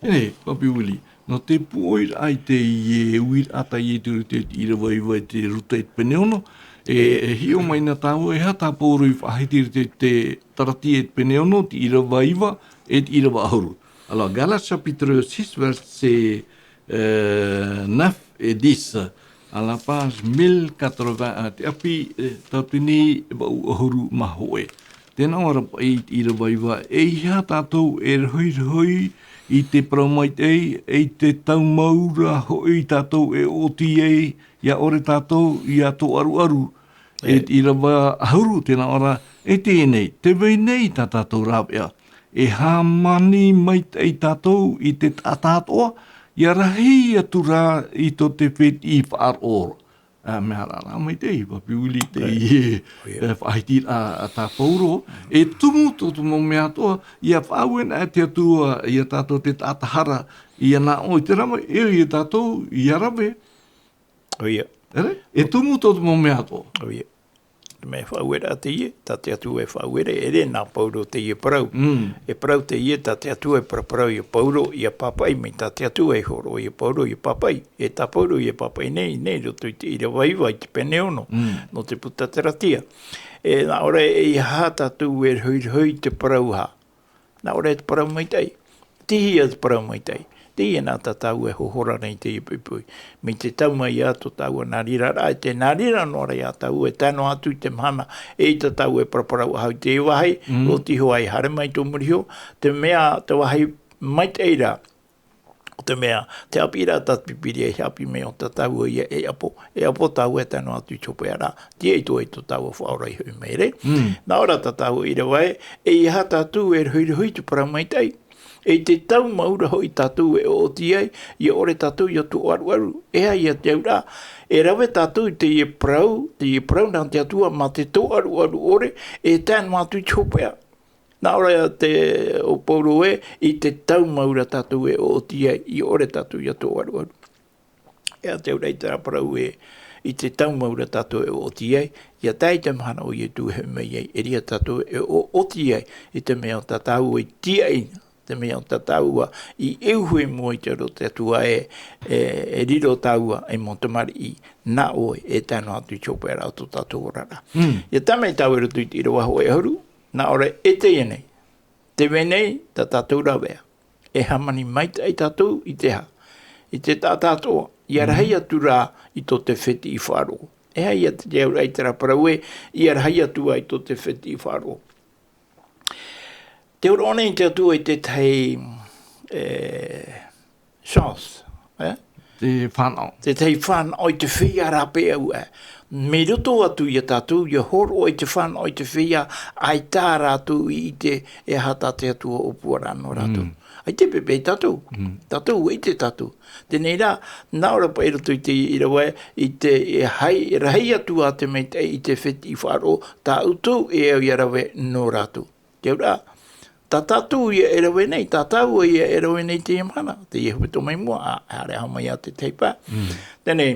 E, Papi Willie, nō te pūʻoiraʻa i teie uiraʻa tā Ietu i te ʻīrava iva i te Ruta i te pene ono, e, e hiʻo mai na tāua, e aha tā Pauro i faʻahiti i te, te Taratia i te pene ono, te ʻīrava iva, e te ʻīrava ʻahuru. Alors, Galates chapitre six, verset, euh, neuf et dix, à la page mille quatre-vingts, te ʻapi, euh, tauatini e vaʻu ʻahuru mā hōʻē. Tē nā ʻō ra paʻi i te ʻīrava iva, e ʻeiaha tātou e rohirohi i te parau maitaʻi, e i te tau mau ra hoʻi tātou e ʻoti ai, ʻia ʻore tātou ʻia tōʻaruʻaru. E Right. te ʻīrava ʻahuru, tē nā ʻō ra, e teie nei, tē vai nei tā tātou rāveʻa. E hāmani maitaʻi tātou i te taʻata atoʻa, ʻia rahi atu rā i tō te fētiʻi faʻaroʻo. Ā, mea rā, rā maitaʻi, Papi Willie, te Right. i, Oh, yeah. e, faʻahiti ra, a tā Pauro. E tumu tō te mau mea atoʻa, ʻia faʻaue na e te Atua, ia tātou te taʻata hara, ʻia nā ʻō i te rave, e, ia tātou, ʻia rave. Oh, yeah. ʻEre? E tumu tō te mau mea atoʻa. Oh, yeah. Te mea e faʻaueraʻa teie, tā te Atua e faʻauera, ʻere nā Pauro teie parau. Mm. E parau teie, tā te Atua e paraparau ia Pauro, ʻia pāpaʻi mai, tā te Atua e hōroʻa ia Pauro, ʻia pāpaʻi. E tā Pauro ʻia pāpaʻi nei, nei, roto i te ʻīrava iva, i te pene ono, Mm. nō te puta Taratia. E, nā ʻō ra, e ʻeiaha tātou e rohirohi i te parau hā. Nā ʻō ra te parau maitaʻi. Tei hea te parau maitaʻi? Teie nā tā tāua e hōhora nei i teie poʻipoʻi. Mai te tau mai ā tō tāua nā reira rā, e te nā reira noa ra ia tāua e tae noa atu i te mahana, eʻita tāua e paraparau faʻahou i te vāhi, Mm. ʻoti hoʻi haere mai tō muri iho, te mea, te vāhi maitaʻi ra, ʻo te mea, te haʻapiʻiraʻa tā te Pīpīria i haʻapiʻi mai ʻo tā tāua ia e ʻapo, e ʻapo tāua e tae noa atu i te hopeʻa ra, tīaʻi atoʻa i tō tāua Faʻaora i hoʻi mai ra. Mm. Nā ʻō ra tā tāua ʻīrava ē, e ʻeiaha tātou e rohirohi i te parau maitaʻi, E i te tau mau ra hoʻi tātou e ʻoʻoti ai, ʻia ʻore tātou ʻia tōʻaruʻaru. E aha ia te auraʻa, e rave tātou i teie parau, teie parau nā te Atua mā te tōʻaruʻaru ʻore, e tae noa atu i te hopeʻa. Nā ʻō ra te, ʻo Paulo ē, i te tau mau ra tātou e ʻoʻoti ai, ʻia ʻore tātou ʻia tōʻaruʻaru. E te auraʻa i terā parau ē, i te tau mau ra tātou e ʻoʻoti ai, ʻia tae i te mahana ʻo Ietu e hoʻi mai ai, e riro tātou e ʻoʻoti ai, i te mea tā tāua i tiaʻi, te mea tā tāua i ʻeuhue mua i te aro o te Atua e, e, e riro tāua ei mau tamariʻi nā ʻoe, e tae noa atu i te hopeʻa ra o tō tātou oraraʻa. Mm. ʻIa tae mai tāua i roto i te ʻīrava hōʻē ʻahuru, nā ʻō ra e teie nei, tē vai nei tā tātou ravea. E hāmani maitaʻi tātou i te aha? I te taʻata atoʻa, ʻia rahi atu ra i tō te fētiʻi faʻaroʻo. E aha ia te auraʻa i terā parau ē, ʻia rahi atu ra i tō te fētiʻi faʻaroʻo. Tē ʻōroʻa nei te Atua i te tahi, e, chance, e? Te fānaʻo. Te tahi fānaʻo i te feiā rāpae ʻau, e. Mai roto atu ia tātou, ʻia hōroʻa i te fānaʻo i te feiā, ʻaita rātou i ʻite e aha tā te Atua ʻōpua ra nō rātou. Mm. ʻAita e pepe ia tātou. Mm. Tātou, ʻua ʻite tātou. Teie rā, nā ʻō ra paʻi i roto i te ʻīrava ē, i te, e hai, rahi atu ā te maitaʻi i te fētiʻi faʻaroʻo, tā ʻoutou e au ʻia rave nō rātou. Te auraʻa, tā tātou ia e rave nei, tā tāua ia e rave nei teie mahana, teie hepetoma i mua, ā, haere aʻe mai ā te tahi pae. Mm. Teie nei,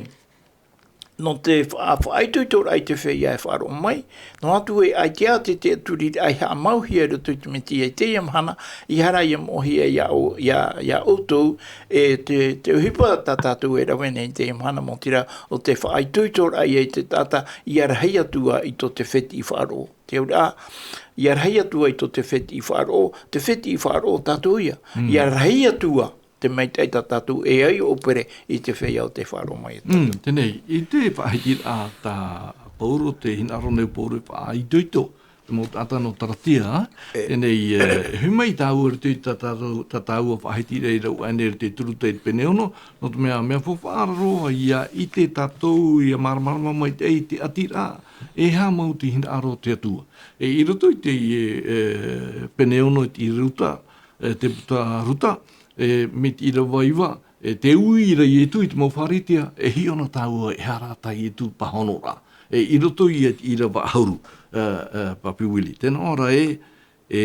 nō te fa-, faʻaitoitoraʻa i te feiā e faʻaroʻo mai, noa atu ē ʻaita te, te tiʻaturiraʻa i haʻamauhia i roto i te Mesia i teie mahana, ʻia haere ʻia moʻehia ia ʻo-, ia, ia ʻoutou, e te, te ʻohipa tā tātou e rave nei teie mahana, mau terā, ʻo te faʻaitoitoraʻa ia i te taʻata, ʻia rahi atu ā i tō te fētiʻi faʻaroʻo. Te auraʻa, ʻia rahi atu ai tō te fētiʻi faʻaroʻo, te fētiʻi faʻaroʻo tātou ia. Mm. ʻIa rahi atu ā te maitaʻi tā tātou e au ʻia ʻōpere i te feiā ʻo tē faʻaroʻo mai ia tātou. Mm, teie nei, i te faʻahitiraʻa tā Paulo, te hinaʻaro nei o Paulo e faʻaitoito, te mau taʻata nō Talatia, e. Teie nei, e, e hoʻi mai tāua i roto i tā tātou, tā tāua faʻahitiraʻa i rave nei i roto i te Turuta i te pene ono, nō te mea, mea faufaʻa roa ʻia ʻite tātou, ʻia māramarama mai te, i te ʻatiraʻa, e aha mau te hinaʻaro o te Atua. E, i roto i te, e, e, pene ono i te Ruta, e, te buka Ruta, e, mai te ʻīrava iva, e, tē ui ra Ietu i te mau Pharisea, e hiʻo na tāua e aha rā tā Ietu pāhonoraʻa. E, i roto ia i te ʻīrava ʻahuru, e, e, Papi Willie. Tē nā ʻō ra ē, e,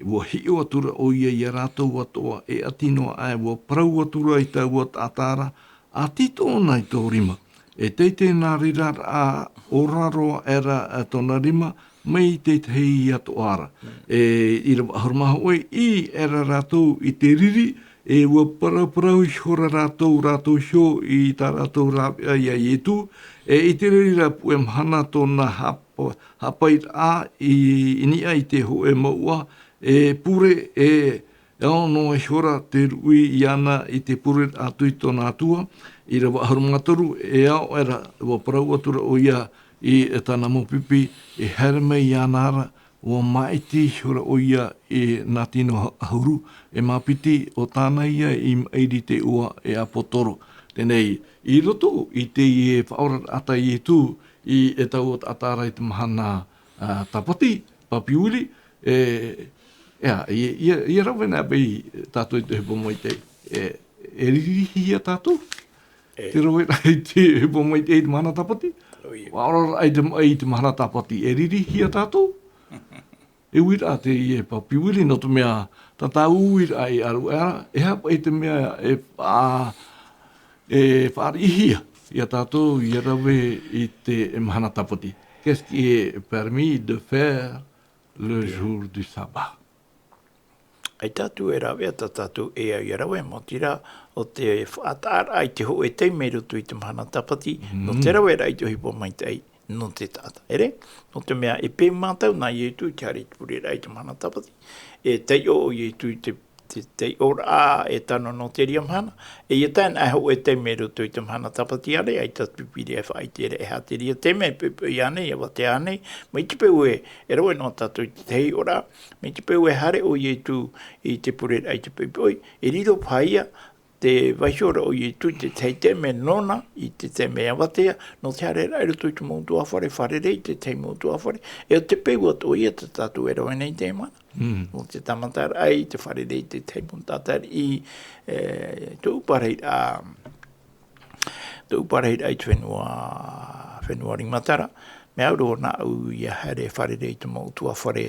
ʻua hiʻo atura ʻoia ia rātou atoʻa, e ʻati noa aʻe, ʻua parau atura i taua taʻata ra, ʻati tōna i tō rima. E teitei nā reira rā, ʻo raro aʻera, e, tōna rima, mai te tahi atoʻa ra. E, ʻīrava ʻahuru mā hōʻē, ʻī aʻera rātou i te riri, e, ʻua parauparau ihora rātou, rātou iho i tā rātou rāveʻa ia Ietu, e, i te reira puʻe mahana tōna hap-, hapairaʻa i, i niʻa i te hōʻē mouʻa, e pure, e, e ao noa ihora te ruʻi iāna i te pure atu i tōna Atua, ʻīrava ʻahuru mā toru, e ao aʻera, ʻua parau atura ʻoia i, e tāna mau pipi, e haere mai iāna ra, ʻua māʻiti ihora ʻoia i nā tino ʻahuru, e mā piti ʻo tāna ia i maʻiri i te iʻoa e ʻāpōsetolo. Teie nei, i roto i teie faʻaoraraʻa tā Ietu i, e taua taʻata ra i te mahana, a, tāpati, Papi Willie, e, ʻia, ʻia, ʻia, ʻia rave na paʻi tātou i te ʻohipa maitaʻi, e, e riri hia tātou? E. Te raveraʻa i te ʻohipa maitaʻi i te mahana tāpati? ʻOia. Faʻaoraraʻa i te, i te mahana tāpati, e riri hia tātou? E uiraʻa teie Papi Willie, nō te mea, tā tāua uiraʻa i ʻaruʻa ra, e aha paʻi te mea e fa-, e fāriʻihia ia tātou ʻia rave i te mahana tāpati. Qu'est-ce qui est permis de faire le jour du sabbat? ʻAita atu e rāveʻa tā tātou e au ʻia rave, mau terā, ʻo te faʻataʻaraʻa i te hōʻē taime i roto i te mahana tāpati, nō te raveraʻa i te ʻohipa maitaʻi nō te taʻata. ʻEre, nō te mea e pē mātou nā Ietu i te haere i te pureraʻa i te mahana tāpati. E taiʻo ʻo Ietu i te, te, te taiʻoraʻa e tano nō te reira mahana. E ʻia tae ana hōʻē taime i roto i te mahana tāpati ānei, ʻaita te Pīpīria e faʻaʻite ra e aha te reira taime, e poʻipoʻi ānei, e ʻāvatea ānei, mai te peu ē, e rave noa tātou i te taiʻoraʻa, mai te peu e haere ʻo Ietu i te pureraʻa i te poʻipoʻi, e riro paha ia te vaiiho ra ʻo Ietu i te tahi taime nōna, i te taime avatea, nō te haereraʻa i roto i te mau ʻutuāfare, fārerei i te tahi mau ʻutuāfare, e ʻo te peu atoʻa ia tā tātou e rave nei i teie mahana. Mm. Nō te tāmataraʻa i te fārerei i te tahi mau taʻata i, e, tōʻu parahiraʻa, tōʻu parahiraʻa i te fenua, fenua Rimatara, mea au roa nāʻu ʻia haere fārerei i te mau ʻutuāfare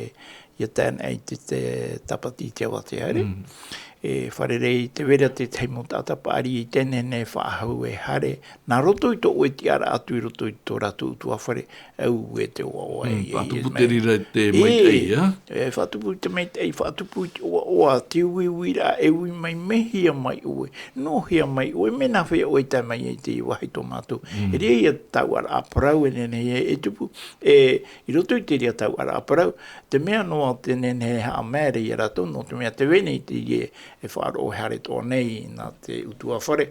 ʻia tae ana i te, te tāpati i te avatea, ʻere. Mm. E fārerei tē vai ra te tahi mau taʻata paʻari i teie nei faʻahou e haere, nā roto i tō ʻoe tiʻaraʻa atu i roto i tō rātou ʻutuāfare, ʻaita e te ʻoaʻoa Mm, e, e, faʻatupu e, te reira te e, maitaʻi, ā? E faʻatupu i te maitaʻi, faʻatupu i te ʻoaʻoa, te uiuiraʻa, e ui mai, mehia mai ʻoe, nō hea mai ʻoe, mea nā hea ʻoe e tae mai ai i teie vāhi tō mātou. Mm. E riro ia te tauturu parau e nehenehe e tupu, e, i roto i te reira tauturu parau, te mea noa te nehenehe e haʻamaere ia rātou, nō te mea tē vai nei teie e faʻaroʻo e haere atoʻa nei nā te ʻutuāfare.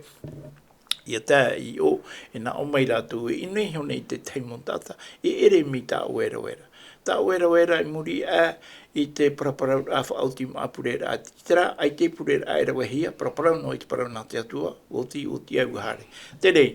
ʻIa tae i ʻō, e nā ʻō mai rātou, e ʻino iho nei te tahi mau taʻata, e ʻere mai tā ʻoe e rave ra. Tā ʻoe e rave ra i muri aʻe i te paraparauraʻa faʻaoti māʻa pureraʻa, terā, ʻaita e pureraʻa e ravehia, paraparau noa i te parau nā te Atua, oti, oti au ʻia haere. Teie,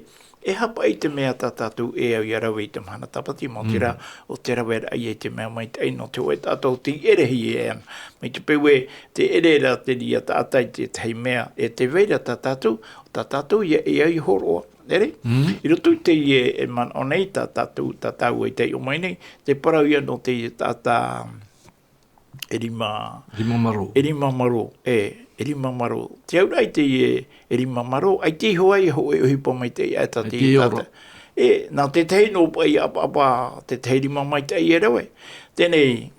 e haʻapaʻo i te mea tā tātou e au ʻia rave i te mahana tāpati, mau terā, Mm. ʻo te raveraʻa ia i te mea maitaʻi nō te hōʻē taʻata ʻo tei ʻerehia e ana. Mai te peu ē, tē ʻere ra te reira taʻata i te tahi mea, e tē vai ra tā tātou, tā tātou ia e au ʻia hōroʻa. ʻEre? Mm. I roto i teie e manaʻo nei, tā tātou, tā tāua i taiʻo mai nei, te parau ia nō teie taʻata e rima, Rima marō. e rima marō, e, e rima marō. Te auraʻa i teie e rima marō, ʻaita e hoʻi ai hōʻē ʻohipa maitaʻi aʻe tā teie taʻata. E, nā te tahi nō paʻi ʻapaʻapa, te tahi rima maitaʻi e rave. Teie,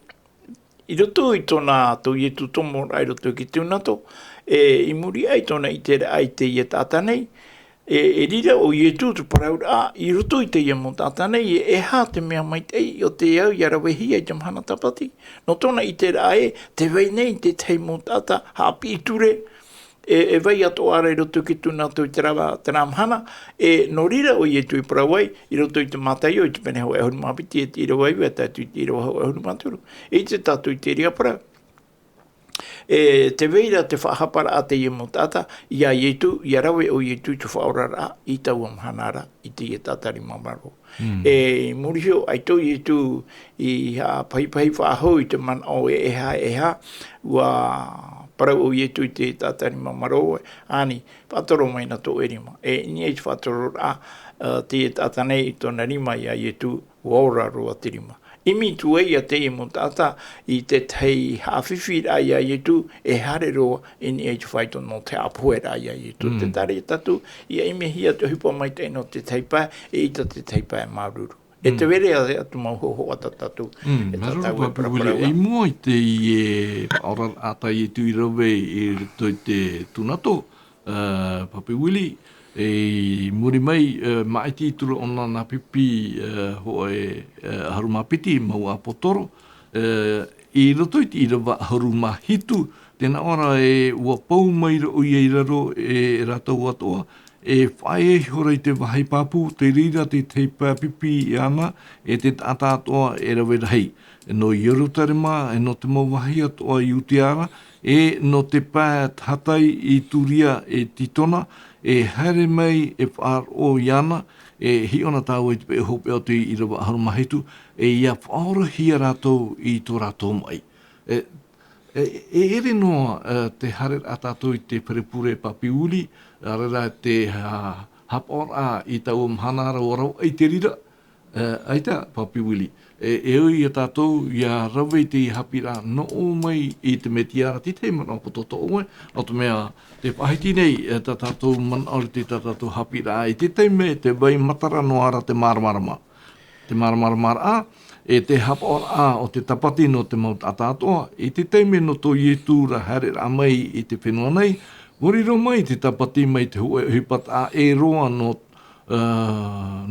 i roto i tōna, tō Ietu tomoraʻa i roto i te tūnato, e, i muri aʻe i tōna ʻiteraʻa i teie taʻata nei, e, e riro ʻo Ietu te parauraʻa, i roto i teie mau taʻata nei, e, e aha te mea maitaʻi ʻo tē au ʻia ravehia i te mahana tāpati. Nō tōna ʻiteraʻa ē, tē vai nei te tahi mau taʻata, haʻapiʻi ture, e, e vai atoʻa ra i roto i te tūnato i terā, terā mahana, e, nō reira ʻo Ietu i parau ai, i roto i te Mātaio, i te pene hōʻē ʻahuru mā piti, e te ʻīrava iva, tae atu i te ʻīrava hōʻē ʻahuru mā toru. E ʻite tātou i te reira parau. E, tē vai ra te faʻahaparaʻa teie mau taʻata, ia Ietu, ʻia rave ʻo Ietu i te faʻaoraraʻa, i taua mahana ra, i teie taʻata rima marō. Mm. E, i muri iho, ʻaita ʻo Ietu i haʻapahipahi faʻahou i te manaʻo e aha, e aha, ʻua parau ʻo Ietu i te taʻata rima marō, ʻānei, faʻatoro mai na tō ʻoe rima. E, i niʻa i te faʻatororaʻa, ā, teie taʻata nei i tōna rima ia Ietu, ʻua ora roa te rima. ʻImi atu ai ia teie mau taʻata i te tahi haʻafifiraʻa ia Ietu, e haere roa i niʻa i te faito nō te haʻapoheraʻa ia Ietu. Mm. Tē taea ra ia tātou, ʻia ʻimihia te ʻohipa maitaʻi nō te tahi pae, eʻita te tahi pae māuruuru. E Mm. tē vai ra atu mau hōhoʻa tā tātou, Mm, e tā māuruuru tātou e Pāpī Willie, paraparauraʻa. I mua i teie faʻaoraraʻa tā Ietu i rave i roto i te tūnato, ā, Pāpī Willie, e, i muri mai, ā, māʻiti atu ra ʻōna nā pipi, ā, hōʻē, ā, ʻahuru mā piti mau ʻāpōsetolo, ā, i roto i te ʻīrava ʻahuru mā hitu, tē nā ʻō ra ē, ʻua pau maira ʻoia i raro, e, e rātou atoʻa, e faʻaea ihora i te vāhi pāpū, te reira te tahi pae pipi iāna, e te taʻata atoʻa e rave rahi. Nō Ierutarema, e nō te mau vāhi atoʻa i Iudea ra, e nō te pae tahatai i Turia e Titona, e haere mai e faʻaroʻo iāna, e hiʻo na tāua i te peʻe hopeʻa o te ʻīrava ʻahuru mā hitu, e ʻia faʻaorahia rātou i tō rātou maʻi. E, e, e ʻere noa, e, te haereraʻa tātou i te fare pure Pāpī Willie, ʻaore rā te, ā, haʻapaʻoraʻa i taua mahana ra ʻua ravaʻi te reira, e, ʻaita, Pāpī Willie. E, e ui ia tātou, ʻia rave i te haʻapiʻiraʻa nō ʻō mai i te Mesia ra, te tahi manaʻo poto tō ʻoe, nō te mea, tē faʻahiti nei, e, tā tātou manaʻo i te tā tātou haʻapiʻiraʻa, i te taime, tē vai matara noa ra te māramarama. Te māramaramaraʻa, e te haʻapaʻoraʻa o te tāpati nō te mau taʻata atoʻa, i te taime nō tō Ietu ra haereraʻa mai i te fenua nei, ʻua riro mai te tāpati mai te hōʻē ʻohipa taʻa ʻē roa nō, ā,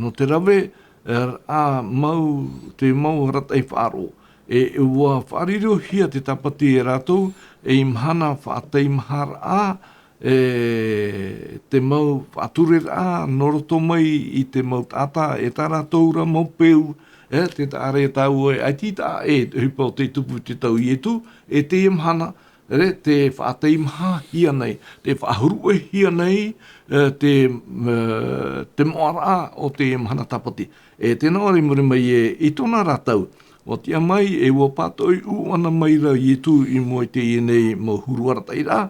nō te rave, ā, mau, te mau arataʻi faʻaroʻo. E, e ʻua faʻarirohia te tāpati e rātou, ei mahana faʻataimaharaʻa, e, te mau faʻatureraʻa, nō roto mai i te mau taʻata, e tā rātou ra mau peu, e, tē taʻa ra ia tāua e ʻaita i taʻa ʻē, te ʻohipa ʻo tei tupu i te tau Ietu, e teie mahana, Re, te faʻateimahahia nei, te faʻahuruʻehia nei, e, te, e, te moʻaraʻa o te mahana tāpati. E tēnā ʻoe i muri mai e, i tōna ra tau, ʻua tiʻa mai, e ʻua pātoʻi ʻūʻana mai ra Ietu i mua i teie nei mau huru arataʻiraʻa,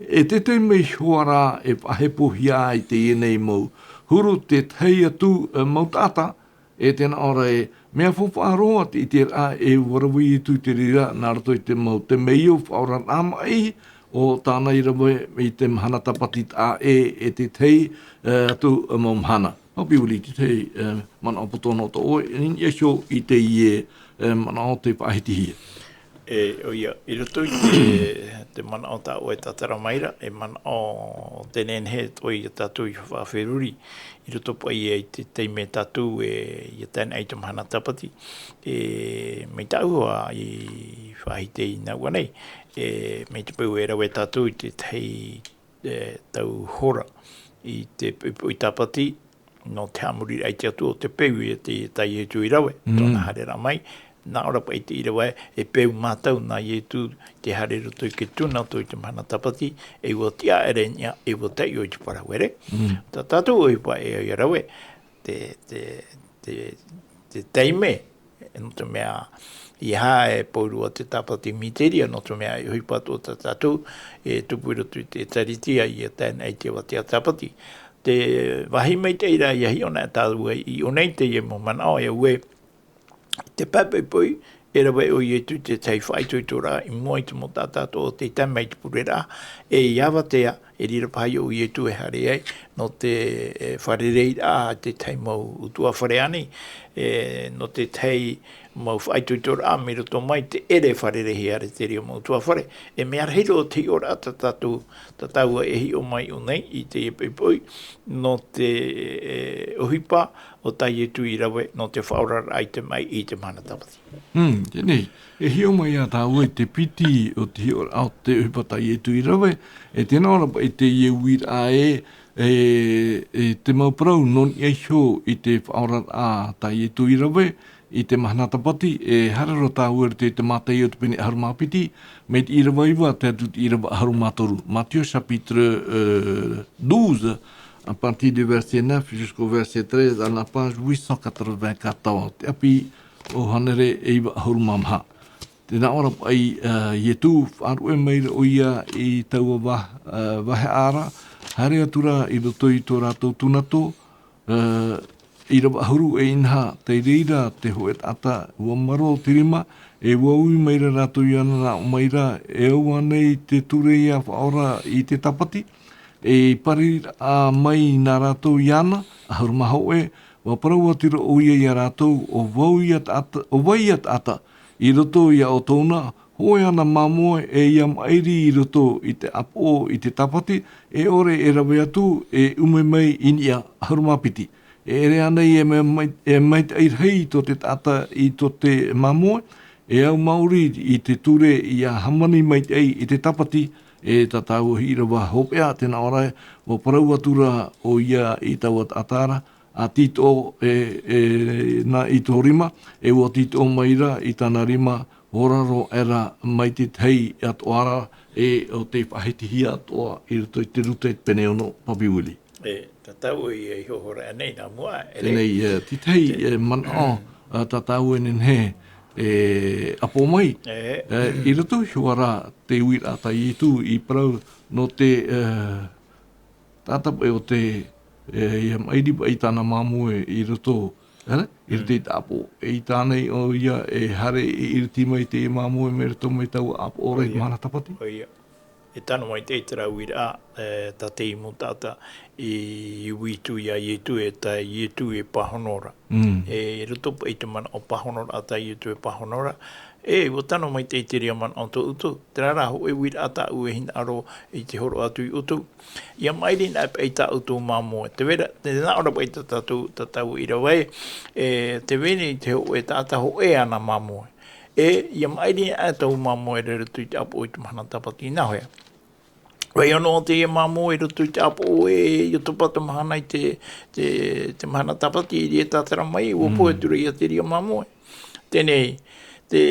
e te taime iho ā ra e faʻahepohia i teie nei mau huru, te tahi atu, e, mau taʻata, e tēnā ʻoe, e mea faufaʻa roa te ʻiteraʻa e ʻua rave Ietu i te reira, nā roto i te mau temeio faʻaoraraʻa maʻi, o tāna i rave i te mahana tāpati taʻa ʻē, e te tahi, e, atu mau mahana. Papi Willie, te tahi, e, manaʻo poto noa tō ʻoe, i niʻa iho i teie, e, manaʻo te faʻahitihia. E, ʻoia, i roto i te, te manaʻo tā ʻoe e tātara mai ra, e manaʻo te nehenehe atoʻa ia tātou i faʻaferuri, i roto paʻi i te taime tātou e, ia tae noa i te mahana tāpati, e, mai tāʻu ā i faʻahiti i nā ʻua nei, e, mai te peu e rave tātou i te tahi, e, tau hora, i te poʻipoʻi tāpati, nō te haʻamoriraʻa i te Atua o te peu i te, tā Ietu i rave, Mm. tōna haereraʻa mai, nā ʻō ra paʻi te ʻīrava ē, e peu mātau nā Ietu te haere i roto i te tūnato i te mahana tāpati, e ʻua tiʻa aʻera i niʻa, e ʻua taiʻo i te parau, ʻere? Mm. Tā tātou ʻohipa e, e rave, te, te, te, te taime, nō te mea, ʻeiaha e pauroa te tāpati miteria, nō te mea e ʻohipa atoʻa tā tātou, e tupu i roto i te ʻĒtārētia ia tae noa i te avatea tāpati. Te vāhi maitaʻi ra ia hiʻo na tātou i ʻō nei teie mau manaʻo, e ʻua, te pae poʻipoʻi, e rave ʻo Ietu i te tahi faʻaitoitoraʻa i mua i te mau taʻata atoʻa tei tae mai i te pureraʻa, e i avatea, e reira paha ʻo Ietu e haere ai, nō te, e, fārereiraʻa a te tahi mau ʻutuāfare ānei, e, nō te tahi mau faʻaitoitoraʻa mai roto mai te ʻere fārereihia ra te reira mau ʻutuāfare. E mea rahi roa te hiʻoraʻa tā tātou, tā tāua e hiʻo mai i ʻō nei i teie poʻipoʻi, nō te, e, ʻohipa o tā Ietu i rave, nō te faʻaoraraʻa i te maʻi i te mahana tāpati. Mm, teie nei, e hiʻo mai ā tāua i te piti o te hiʻoraʻa o te ʻohipa tā Ietu i rave, e tēnā ʻō ra paʻi teie uiraʻa ē, e, e te mau parau nō niʻa iho i te faʻaoraraʻa tā Ietu i rave, i te mahana tāpati, e haere roa tāua i roto i te Mātaio te pene ʻahuru mā piti, mai te ʻīrava iva, tae atu i te ʻīrava ʻahuru mā toru. Matthieu chapitre, euh, douze, à partir du verset neuf jusqu'au verset treize, à la page huit cent quatre-vingt-quatorze. Te ʻapi o hānere e iva ʻahuru mā maha. Tēnā ʻō ra paʻi, ā, Ietu, faʻaruʻe mai ra ʻoia i taua va-, ā, vaheʻa ra, haere atu ra i roto i tō rātou tūnato, ā, ʻīrava ʻahuru e inaha, tei reira te hōʻē taʻata, ʻua marō te rima, e ʻua ui mai ra rātou iāna, nā ʻō mai ra, e au ānei te ture ia faʻaora i te tāpati, e pariraʻa mai nā rātou iāna, ʻahuru mā hōʻē, ʻua parau atu ra ʻoia ia rātou, ʻo vau ia taʻata, ʻo vai ia taʻata, i roto ia ʻoutou na, hōʻē āna māmoe e ia maʻiri i roto i te ʻāpoʻo i te tāpati, e ʻore e rave atu, e ʻume mai i niʻa, ʻahuru mā piti. E ʻere ānei e mai-, mai-, e maitaʻi rahi tō te taʻata i tō te māmoe, e au maori i te ture ia hāmani maitaʻi i te tāpati, e tā tāua ʻīrava hopeʻa, tēnā ʻō ra, ʻua parau atu ra ʻoia i taua taʻata ra, ʻa tītoʻo, e, e, nā i tō rima, e ʻua tītoʻo mai ra i tāna rima, ʻua raro aʻera mai te tahi atoʻa ra, e ʻo tei faʻahitihia atoʻa i roto i te Ruta i te pene ono, Papi Willie. E, tā tāua e hiʻo hora nei nā mua, e Teie nei, e, te tahi, e, manaʻo, ā, tā tāua e nehenehe e ʻapo mai. E. E, i roto iho ā ra te uiraʻa tā Ietu i parau nō te, e, taʻata paʻi ʻo te, e, ia maʻiri paʻi i tāna māmoe i roto, e, i roto i te ʻāpoʻo. E ʻaita ānei ʻoia e haere e iriti mai te māmoe mai roto mai taua ʻāpoʻo ra i te mahana tāpati? ʻOia. E tano maitaʻi terā uiraʻa, e, tā te mau taʻata i ui atu ia Ietu, e tā Ietu e pāhono ra. Mm. E, i roto paʻi i te manaʻo pāhonoraʻa tā Ietu e pāhono ra, e, ʻua tano maitaʻi te reira manaʻo tō ʻoutou, terā rā hōʻē uiraʻa tāʻu e hinaʻaro i te hōroʻa atu ia ʻoutou. Ia maʻiri anaʻe paʻi tā ʻoutou māmoe. Tē vai ra, tē nā ʻō ra paʻi tā tātou, tā tāua ʻīrava ē, e, tē vai nei te hōʻē taʻata hōʻē āna māmoe. E, ia maʻiri anaʻe taua māmoe i roto i te ʻāpoʻo i te mahana tāpati nā hea. Vai noa teie māmoe i roto i te ʻāpoʻo e, ʻia topa te mahana i te, te, te mahana tāpati i reira e tātara mai, ʻua Mm. pohe atu ra ia te reira māmoe. Teie nei, te,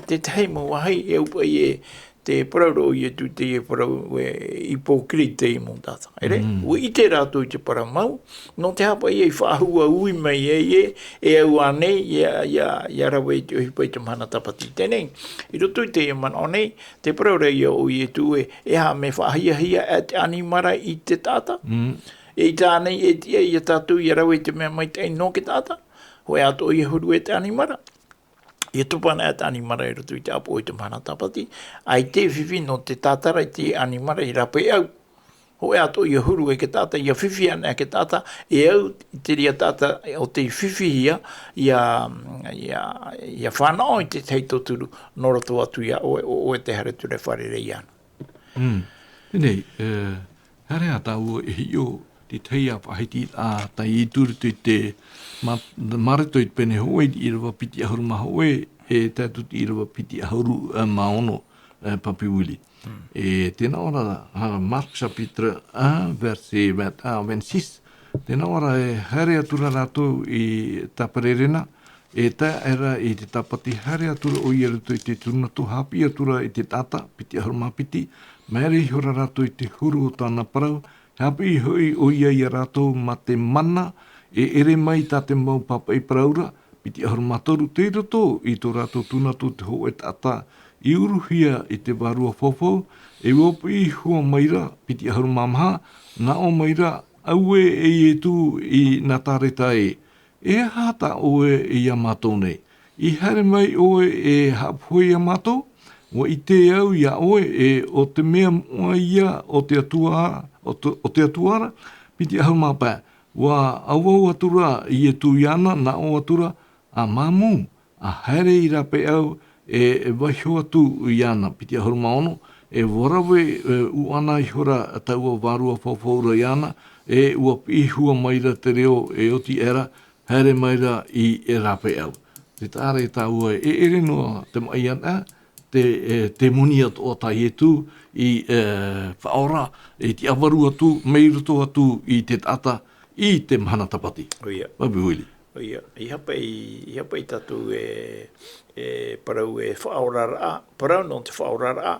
te tahi mau vāhi, e au paʻi e, te parau ra ʻo Ietu i teie parau e, ʻipōkrita i mau taʻata. ʻEre, mm, ʻua ʻite rātou i te parau mau, nō te aha paʻi e faʻahua ui mai ai ē, e au ānei, ia, ia, ia rave i te ʻohipa i te mahana tāpati. Teie nei, i roto i teie manaʻo nei, te parau ra ia ʻo Ietu ē, e aha mea faʻahiahia ʻa te ʻanimara i te taʻata? Mm. E ʻaita ānei e tiʻa ia tātou ia rave i te mea maitaʻi nō te taʻata? Hōʻē atoʻa ia huru e te ʻanimara. Ia topa ana ʻa te ʻanimara i roto i te ʻāpoʻo i te mahana tāpati, ʻaita e fifi nō te tātara i te ʻanimara i rāpae au. Hōʻē atoʻa ia huru e te taʻata, ia fifi ana e te taʻata, e au i te reira taʻata ʻo tei fifihia, ia, ia, ia fānaʻo i te tahi tauturu, nō roto atu ia ʻoe, ʻo ʻoe te haere atu ra e fārerei iāna. Mm. Teie nei, e, haere ā tāua e hiʻo te tahi ā faʻahiti ā, tā Ietu i roto i te ma-, Mareko i te pene hōʻē, i te ʻīrava piti ʻahuru mā hōʻē, e tae atu i te ʻīrava piti ʻahuru, e, mā ono, e, Papi Willie. Mm. E tē nā ʻō ra, ha, Marc chapitre un, verset vingt-un à vingt-six. Tē nā ʻō ra e haere atu ra rātou i Tapererena, e tae aʻera i te tāpati, haere atu ra ʻoia i roto i te tūnato, haʻapiʻi atu ra i te taʻata, piti ʻahuru mā piti, maere ihora rātou i te huru o tāna parau, haʻapiʻi hoʻi ʻoia ia rātou mā te mana, e ʻere mai tā te mau pāpaʻi parau ra, piti ʻahuru mā toru, tei roto i tō rātou tūnato te hōʻē taʻata i uruhia i te vārua faufaʻa, e ʻua piʻi hua mai ra, piti ʻahuru mā maha, nā ʻō mai ra, Auē e Ietu i Nazareta ē, e aha tā ʻoe iā mātou nei? I haere mai ʻoe e haʻapohe iā mātou? ʻUa ʻite au iā ʻoe e ʻo te mea moʻa ia o te Atua, o te, o te Atua ra, piti ʻahuru mā pae. ʻUa ʻauʻau atu ra Ietu iāna, nā ʻō atu ra, ʻA māmū, ʻa haere i rāpae au, e, e vaiho atu iāna, piti ʻahuru mā ono, e ʻua rave, e, ʻuʻana ihora taua vārua faufaʻa ra iāna, e ʻua piʻi hua mai ra te reo, e oti aʻera, haere mai ra i, e rāpae au. Te taʻa ra e tāua e ʻere noa te maʻi ana, te, e, te temoni atoʻa tā Ietu i, e, faʻaora, i te ʻavaru atu, mai roto atu i te taʻata, i te mahana tāpati. ʻOia. Papi Willie. ʻOia, ʻeiaha paʻi, ʻeiaha paʻi tātou e, e parau e faʻaoraraʻa, parau nō te faʻaoraraʻa,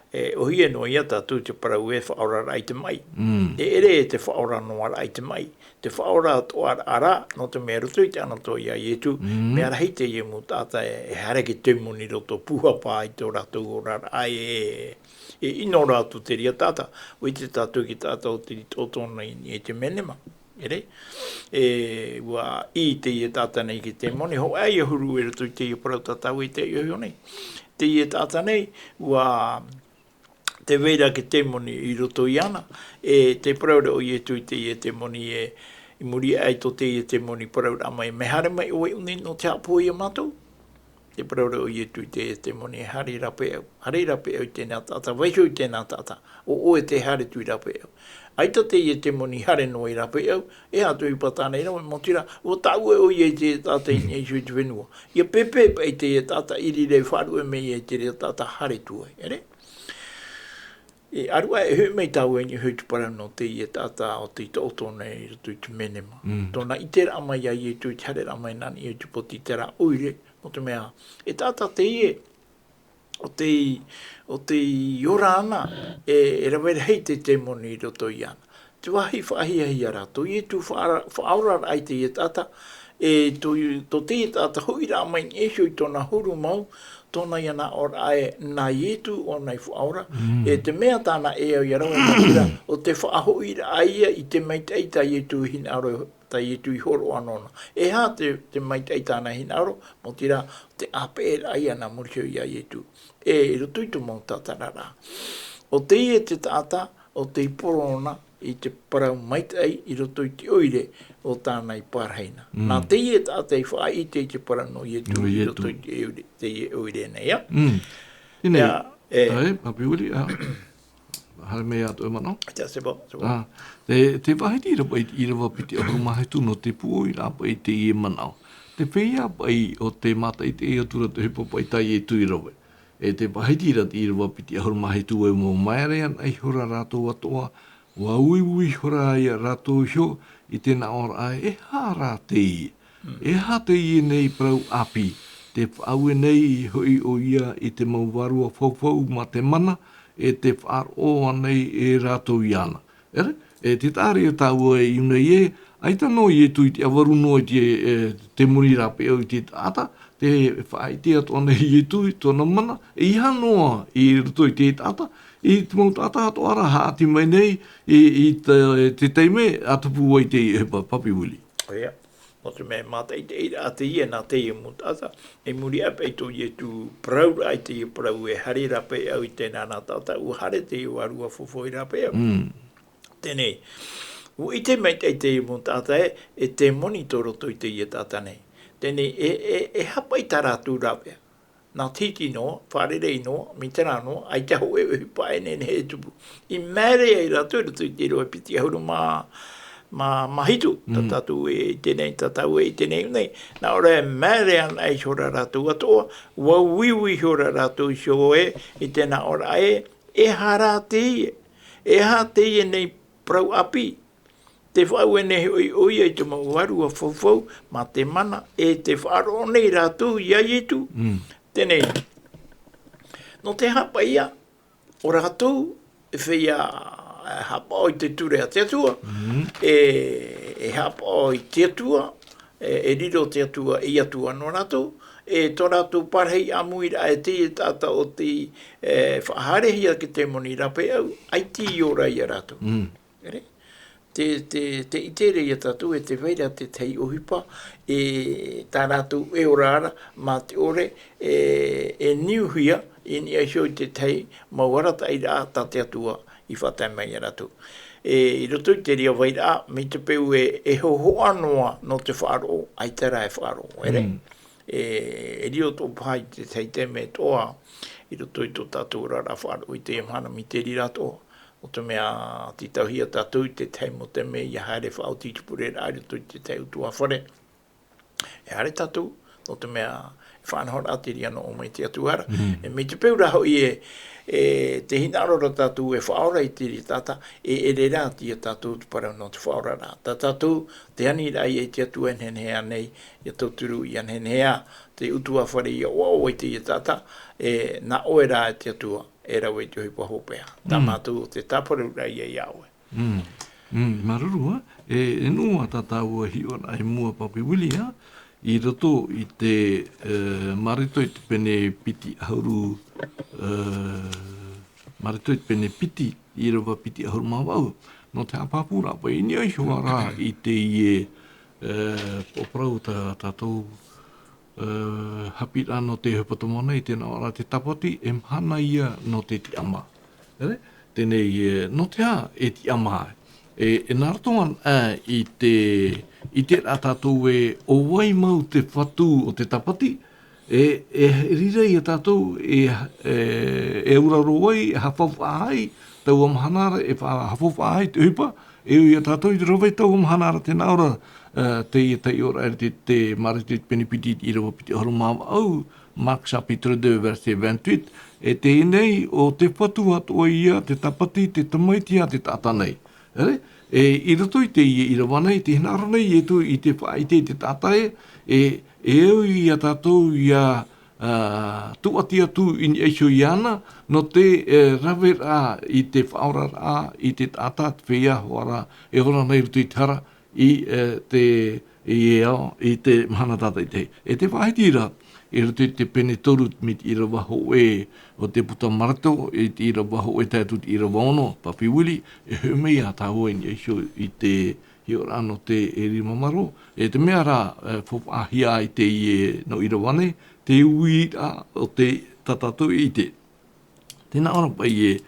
e ʻōhie noa ia tātou te parau e faʻaoraraʻa i te maʻi. Mm. E ʻere e te faʻaora noa raʻa i te maʻi. Te faʻaora atoʻa ra, nō te mea i roto i te ʻanato iā Ietu, mm, mea rahi teie mau taʻata e, e haere te temoni i roto, pūhapa i tō rātou oraraʻa e, e ʻino ra atu te reira taʻata, ʻua ʻite tātou i te taʻata ʻo tei taʻoto nei i te menema. ʻEre, e, ʻua ʻī teie taʻata nei i te temoni, hōʻē ia huru i roto i teie parau tā tāua i taiʻo iho nei. Teie taʻata nei, ʻua, tē vai ra te temoni i roto iāna, e te parau ra ʻo Ietu i teie temoni e, i muri aʻe i tō teie temoni parauraʻa mai, mea haere mai ʻoe i ʻō nei nō te haʻapohe iā mātou? Te parau ra ʻo Ietu i te temoni, haere i rāpae au, haere i rāpae au i teie taʻata, vaiho i teie taʻata, ʻo ʻoe tē haere atu i rāpae au. ʻAita teie temoni haere noa i rāpae au, e aha te ʻohipa tāna i rave, mau tira, ʻua taʻue ʻoia i te taʻata i niʻa iho i te fenua. ʻIa pēpē paʻi teie taʻata i reira e faʻaruʻe mai ai te reira taʻata haere atu ai, ʻere? E, ʻaruʻa e hoʻi mai tāua i niʻa iho i te parau nō teie taʻata ʻo tei taʻoto nei i roto i te menema. Mm. Tōna ʻiteraʻa mai iā Ietu i te haereraʻa mai nā niʻa i te poti, terā ʻoire, nō te mea, e taʻata teie, ʻo tei, ʻo tei ora ana, e, e rave rahi te temoni i roto iāna. Te vāhi faʻahiahia ra, tō Ietu faʻaora-, faʻaoraraʻa i teie taʻata, e tō, tō teie taʻata hoʻiraʻa mai i niʻa iho i tōna huru mau, tōna ia nā ʻōraʻa ē, nā Ietu ʻōna i faʻaora, mm, e te mea tāna e au ia rave, mau tira, ʻo te faʻahoʻiraʻa ia i te maitaʻi tā Ietu i hinaʻaro, tā Ietu i hōroʻa nōna. E aha te, te maitaʻi tāna i hinaʻaro, mau tira, ʻo te ʻāpeʻeraʻa ia nā muri iho iā Ietu. E, i roto i tō mau tātararaʻa. ʻO teie te taʻata, ʻo tei poro na i te parau maitaʻi i roto i te ʻoire o tāna i pārahi na. Mm. Nā teie taʻata i faʻaʻite i te parau nō Ietu i roto i te ʻoire, teie ʻoire nei, ā? Mm. Teie nei. Ā, e. ʻAe, Papi Willie, ā. Haere mai ā tō ʻoe manaʻo? Ā, te, te vāhi ra paʻi i te ʻīrava piti ʻahuru mā hitu nō te pūʻoiraʻa paʻi i teie manaʻo. Te feiā paʻi ʻo te mātaʻitaʻi atu ra te ʻohipa paʻi tā Ietu i rave. E te vāhi ra te ʻīrava piti ʻahuru mā hitu e mau maere ana ihora rātou atoʻa, ʻua uiui ihora ia rātou iho i te nā ʻōraʻa ē, e aha rā teie? Mm. E aha teie nei parau ʻāpī? te faʻaue nei hoʻi ʻo ia i te mau vārua faufau mā te mana, e te faʻaroʻo nei e rātou iāna. ʻEre, e te taʻari e tāua e iu nei ē, ʻaita noa Ietu i te avaru noa i te, e, te moni rāpae au i te taʻata, te faʻaʻite atoʻa nei Ietu i tōna mana, e ʻeiaha noa i roto i te taʻata, i te mau taʻata atoʻa rā haʻati mai nei, i, i te, te taime, a tupu ai te, e, pa-, Papi Willie. ʻOia, nō te mea, mā te ʻite, ʻite, a teie, nā teie mau taʻata, i muri aʻe paʻi tō Ietu parauraʻa i teie parau e haere rāpae au i tēnā nā taʻata, ʻua haere teie vārua faufau i rāpae au. Mm. Teie nei, ʻua ʻite maitaʻi teie mau taʻata ē, e te moni tō roto i teie taʻata nei. Teie nei, e, e, e haʻapaʻo i tā rātou rāveʻa. Nā te hiti noa, fārerei noa, mai terā noa, ʻaita hōʻē ʻohipa e nehenehe e tupu. I maere ai rātou i roto i te ʻīrava piti ʻahuru mā, mā, mā hitu, tā Mm. tātou e ʻite nei, tā tāua e ʻite nei nei. Nā ʻō ra e maere ana ihora rātou atoʻa, ʻua uiui ihora rātou iho ē, i te nā ʻō ra ē, e aha rā teie, e aha teie nei parau ʻāpī, te faʻaue nei hoʻi ʻo ia i te mau vārua faufau, mā te mana, e te faʻaroʻo nei rātou iā Ietu. Mm. Teie nei, nō te haʻapaʻo ia, ʻo rātou, e feiā, e haʻapaʻo i te ture a te Atua, Mm. e, e haʻapaʻo i te Atua, e, e riro te Atua, ei Atua nō rātou, e tō rātou parahi ʻāmuiraʻa e teie taʻata ʻo tei, e, faʻahaerehia ki te moni rāpae au, ʻaita i ora ia rātou. Mm. ʻEre? Te, te, te ʻite ra ia tātou e te vai ra te tahi ʻohipa, e tā rātou e ora ra, mā te ʻore, e, e niuhia, i niʻa iho i te tahi mau arataʻiraʻa tā te Atua i faʻatae mai ia rātou. E, i roto i te reira vairaʻa, mai te peu e, e hōhoʻa noa nō te faʻaroʻo, ʻaita rā e faʻaroʻo, ʻere? Mm. E, e riro atoʻa paha i te tahi taime atoʻa, i roto i tō tātou oraraʻa faʻaroʻo i teie mahana, mai te reira atoʻa. Nō te mea, tītauhia tātou i te tahi mau taime, ʻia haere faʻaoti i te pureraʻa i roto i te tahi ʻutuāfare. E haere tātou, nō te mea, e faʻanahoraʻa te reira nō ʻō mai te Atua ra. Mm. E mai te peu rā hoʻi e, e te hinaʻaro ra tātou e faʻaora i te reira taʻata, e, e ʻere rā atu ia tātou te parau nō te faʻaoraraʻa. Tā tātou, te aniraʻa ia i te Atua e nehenehe ānei, ʻia tauturu ʻia nehenehe ā, te ʻutuāfare ʻia ʻoaʻoa i teie taʻata, e, nā ʻoe rā e te Atua, e rave i te ʻohipa hopeʻa. Tā Mm. mātou te tāparauraʻa ia iā ʻoe. Mm. Mm, māuruuru, ā. E, e nō ā tā tāua hiʻoraʻa i mua Papi Willie, ā, i roto i te, e, Mareko i te pene piti ʻahuru, e, Mareko i te pene piti, ʻīrava piti ʻahuru mā vaʻu. Nō te haʻapāpūraʻa paʻi, i niʻa iho ā rā i teie, e, parau tā tātou, e, haʻapiʻiraʻa nō te ʻohipa Tamana i te nā ʻō ra te tāpati, e mahana ia nō te tiʻamā. ʻEre? Teie nei, e, nō te aha e tiʻamā ai? E, e nā roto anaʻe i te, i te ʻiteraʻa tātou ē, ʻo vai mau te fatu o te tāpati, e, e riro ia tātou, e, e, e auraro ai, e haʻafaufaʻa ai, taua mahana ra, e fa-, haʻafaufaʻa ai te ʻohipa, e ui ia tātou i te rave i taua mahana ra, te nā ʻō ra, e, teie taiʻoraʻa i te, te Mareko i te pene piti, ʻīrava piti ʻahuru mā vaʻu, Marc chapitre deux, verset vingt-huit, e teie nei, ʻo te fatu atoʻa ia, te tāpati, te tamaiti a te taʻata nei. ʻEre? E, i roto i teie ʻīrava nei, te hinaʻaro nei Ietu i te faʻaʻite i te taʻata ē, e, e au ia tātou ʻia, ā, tūʻati atu i niʻa iho iāna, nō te, e, raveraʻa i te faʻaoraraʻa, i te taʻata, te feiā, ʻoia ra, e ora nei i roto i te hara, i, e, te, i e ao, i te mahana tātaʻitahi. E te faʻahiti ra, i roto i te pene toru mai te ʻīrava hōʻē o te puta Mareko, i te ʻīrava hōʻē tae atu i te ʻīrava ono, Papi Willie, e hoʻi mai ā tāua i niʻa iho i te hiʻoraʻa nō te rima marō, e te mea rā, e, faufaʻahia ai teie nō ʻīrava nei, te uiraʻa o te tā tātou e ʻite. Tē nā ʻō ra paʻi ē,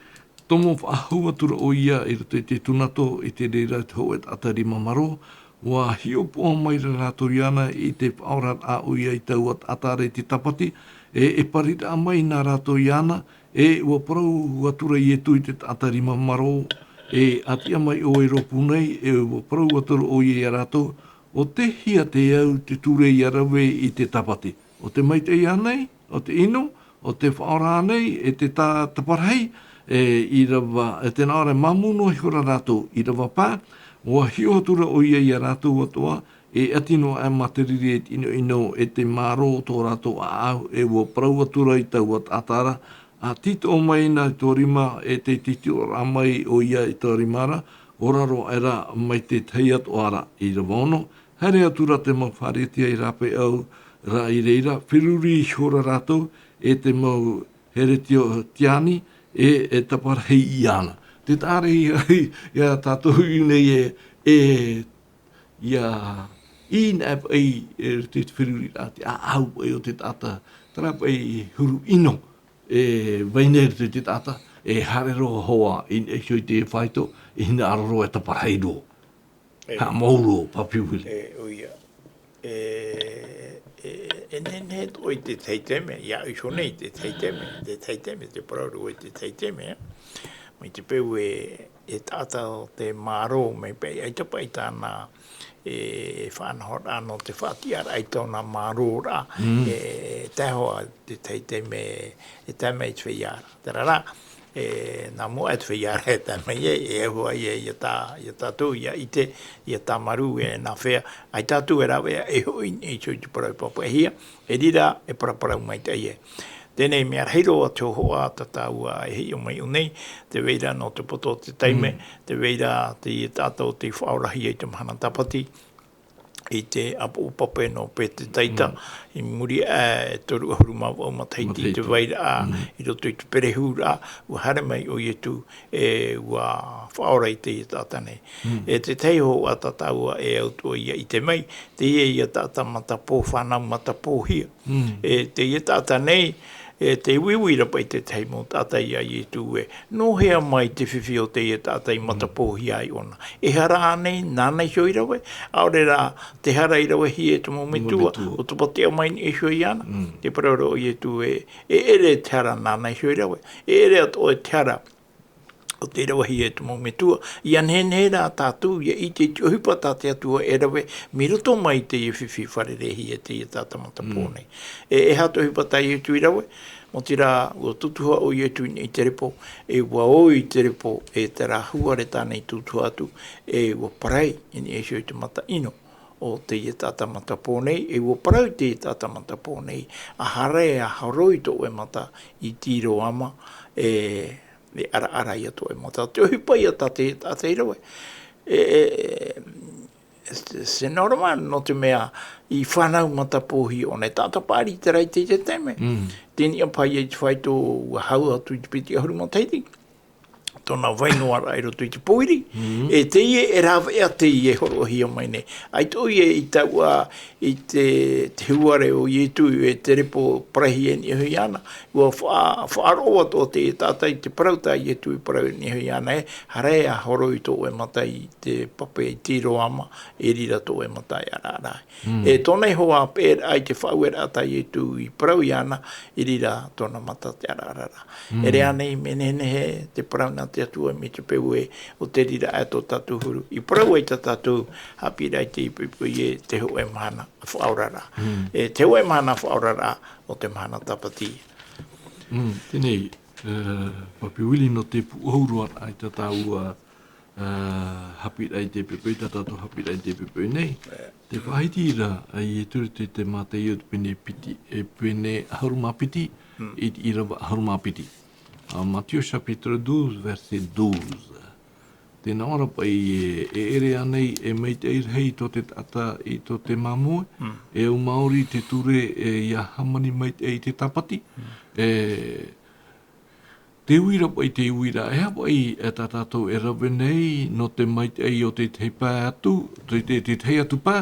tomo faʻahou atu ra ʻoia i roto i te tūnato, i te reira te hōʻē taʻata rima marō, ʻua hiʻopoʻa mai ra rātou iāna i te faʻaoraraʻa ʻoia i taua taʻata ra i te tāpati, e, e pariraʻa mai nā rātou iāna, e ʻua parau atu ra Ietu i te taʻata rima marō, e ʻa tiʻa mai ʻoe i rōpū nei, e ʻua parau atu ra ʻoia ia rātou, ʻo tei hea te au te ture ʻia rave i te tāpati. ʻO te maitaʻi ānei, ʻo te ʻino, ʻo te faʻaora ānei, e te tā-, taparahi, e, ʻīrava, e tē nā ʻō ra māmū noa ihora rātou, ʻīrava pae, ʻua hiʻo atu ra ʻoia ia rātou atoʻa, E ʻati noa aʻe mā te riri e te ʻinoʻino e te mārō o tō rātou ʻāʻau, e ʻua parau atura i taua taʻata ra, ʻa tītoʻo mai na i tō rima e te tītoʻoraʻa mai ʻoia i tō rima ra, ʻo raro aʻe ra mai te tahi atoʻa ra. ʻĪrava ono, haere atura te mau Pharisea i rāpae au ra i reira, feruri ihora rātou e te mau Herodiani, e, e taparahi iāna. Te tārahi ai, ia tātou i nei e, e, ia, i nā paʻi, e, te feruri ra, te ʻāʻau paʻi o te taʻata, terā paʻi huru ʻino, e, vai nei te, te taʻata, e haere roa hoʻi, i, e hio i te faito, i hinaʻaro roa e taparahi roa. E. Haʻamau roa, Papi Willie. E, ʻoia. E, e, e nehenehe atoʻa i te tahi taime, ia iho nei te tahi taime, te tahi taime, te parau roa i te tahi taime, e. Mai te peu e, e taʻata o te mārō, mai paʻi, ʻaita paʻi tāna, e, faʻanahoraʻa nō te faʻatiʻaraʻa i tōna mārōraʻa, Mm. e, tae hoʻi te tahi taime, e tae mai te feiā ra. Terā rā, e, nā mua e te feiā ra e tae mai ai, e, e hua ia, ia tā, ia tātou, ia ʻite, ia tāmarū, e nā fea, ʻaita atu e rāveʻa, e hoʻi, e iho i te parau e pāpaʻihia, e reira, e paraparau maitaʻi e. Teie nei mea rahi roa te hōhoʻa tā tāua e hiʻo mai i ʻō nei, tē vai ra nō te poto o te taime, Mm. tē vai ra te taʻata o tei faʻaorahia i te mahana tāpati, i te ʻāpoʻo pape nō Petetaita, Mm. i muri aʻe e toru ʻahuru mā vaʻu matahiti i te Matahiti. vairaʻa, Mm. i roto i te perehuraʻa, ʻua haere mai ʻo Ietu, e ʻua faʻaora i teie taʻata nei. Mm. E te tahi hōhoʻa tā tāua e au atoʻa ia ʻite mai, teie ia taʻata matapō, fānau matapōhia. Mm. E teie taʻata nei, e tē uiui ra paʻi te tahi mau taʻata ia Ietu e, nō hea mai te fifi o teie taʻata i Mm. matapōhia ai ʻōna? Ehara ānei, nāna iho i rave, ʻaore rā, te hara i ravehia e te mau Mau metua, metua. ʻo tōpāteʻa mai nei iho iāna. Mm. Te parau ra ʻo Ietu e, e ʻere te hara nāna iho i rave, e ʻere atoʻa te hara ʻo tei ravehia e te mau metua, ʻia nehenehe rā tātou, ʻia ʻite i te ʻohipa tā te Atua e rave, mai roto mai i teie fifi fārerei-hia e teie taʻata matapō Mm. nei. E, e aha te ʻohipa tā Ietu i rave, nō te reira, ʻua tutuha ʻo Ietu i niʻa i te repo, e ʻua ō i te repo, e terā huare tāna i tutuha atu, e ʻua parai i niʻa iho i te mata ʻino o teie taʻata matapō nei, e ʻua parau i teie taʻata matapō nei, ʻa haere, ʻa horoi tō ʻoe mata i Tiroama, e, e ʻaraʻara ia tō ʻoe mata. Te ʻohipa ia tā te, tā te rave. E, e, e, c'est, c'est normal, nō te mea, i fānau matapōhia ʻōna, e taʻata paʻari terā i te, te taime. Mm. Tei niʻa paʻi i te faito, ʻua hau atu i te piti ʻahuru matahiti. Tōna vai noa ra i roto i te pōiri. Mm. E teie e rāveʻa teie e hōroʻahia mai nei. ʻAita ʻoia i taua, i te, te huare o Ietu e te repo parauhia i niʻa iho iāna. ʻUa fa-, faʻaroʻo atoʻa te taʻata i te parau tā Ietu i parau i niʻa iho iāna e, haere ʻa horoi tō ʻoe mata i te pape i Tiroama, e reira tō ʻoe mata e ʻaraʻara ai. Mm. E tōna iho ā peʻeraʻa i te faʻaueraʻa tā Ietu i parau iāna, e reira tōna mata te ʻaraʻara ra. Mm. E ʻere ānei mea nehenehe te parau nā te Atua mai te peu e, ʻo te reira ā tō tātou huru. I parau ai tā tātou, haʻapiʻiraʻa i te poʻipoʻi e te hōʻē mahana faʻaoraraʻa. Mm. E te hōʻē mahana faʻaoraraʻa o te mahana tāpati. Mm, teie nei, e, Papi Willie, nō te pūʻohu roa ai tā tāua, e, haʻapiʻiraʻa i te poʻipoʻi, tā tātou haʻapiʻiraʻa i te poʻipoʻi nei. E. Tē faʻahiti ra, e, Ietu i te, te Mātaio te pene piti, e, pene ʻahuru mā piti, Mm. i te ʻīrava ʻahuru mā piti. A, Matthieu chapitre douze, verset douze. Tē nā ʻō ra paʻi e, e ʻere ānei e maitaʻi rahi tō te taʻata i tō te māmoe, Mm. e au maori te ture, e, ʻia hāmani maitaʻi i te tāpati. Mm. E, te uira paʻi, te uira, e aha paʻi, e, tā tātou e rave nei, nō te maitaʻi o te tahi pae atu, te, te, te tahi atu pae,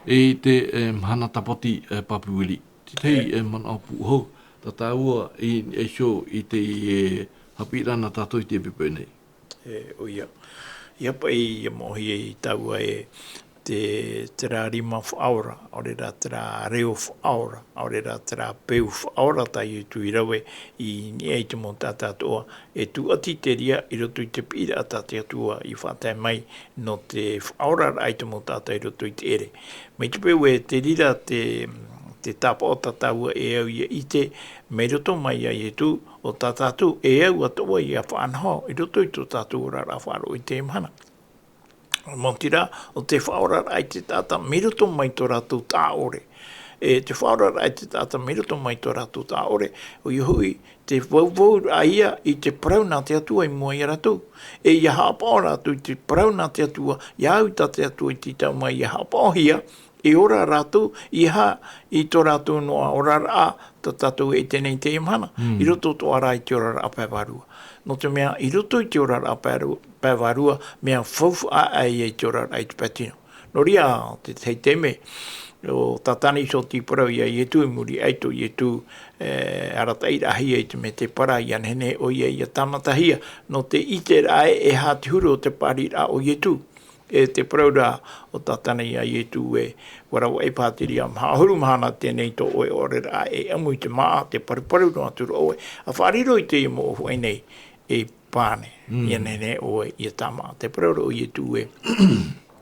e, i te, e, mahana tāpati, e, Papi Willie. Te tahi, E. e, manaʻo pūʻohu, tā tāua i, e, iho i te, e, haʻapiʻiraʻa nā tātou i te poʻipoʻi nei. E, ʻoia. ʻIa paʻi, ʻia moʻehia i tāua e te, terā rima faʻaora, ʻaore rā terā reo faʻaora, ʻaore rā terā peu faʻaora tā Ietu i rave i niʻa i te mau taʻata atoʻa, e tūʻati te reira i roto i te piʻiraʻa tā te Atua i faʻatae mai nō te faʻaoraraʻa i te mau taʻata i roto i te ʻere. Mai te peu e te reira te, te tāpaʻo tā tāua e au ʻia ʻite, mai roto mai iā Ietu, ʻo tā tātou e au atoʻa ʻia faʻanaho i roto i tō tātou oraraʻa faʻaroʻo i teie mahana. Maoti rā, ʻo te faʻaoraraʻa i te taʻata mai roto mai tō rātou taʻa ʻore. E te faʻaoraraʻa i te taʻata mai roto mai tō rātou taʻa ʻore, ʻoia hoʻi, te vauvau rā ia i te parau nā te Atua i mua ia rātou. E ʻia haʻapaʻo rātou i te parau nā te Atua, ʻia au tā te Atua i te tau mai ʻia haʻapaʻohia, e ora rātou, ʻeiaha i tō rātou noa oraraʻa, tā tātou e ʻite nei i teie mahana, i roto atoʻa rā i te oraraʻa pae vārua. Nō te mea, i roto i te oraraʻa pae ru-, pae vārua, mea faufaʻa ʻē ia i te oraraʻa i te pae tino. Nō reira, te tahi taime, ʻo Tātana iho tei parau ia Ietu, i muri aʻe tō Ietu, e, arataʻiraʻahia i te mētēpara, ʻia nehenehe ʻoia ʻia tāmatahia, nō te ʻiteraʻa ē, e aha te huru o te paʻariraʻa o Ietu. E te parau ra ʻo Tātana ia Ietu ē, ʻua ravaʻi pāteria maha ʻahuru mahana teie nei tō ʻoe ʻoʻoreraʻa e ʻamu i te māʻa, tē paruparu noa atu ra ʻoe, ʻa faʻariro i teie mau ʻōfaʻi nei, e pane, ʻia nehenehe ʻoe ʻia tāmāʻa. Te parau ra ʻo Ietu ē,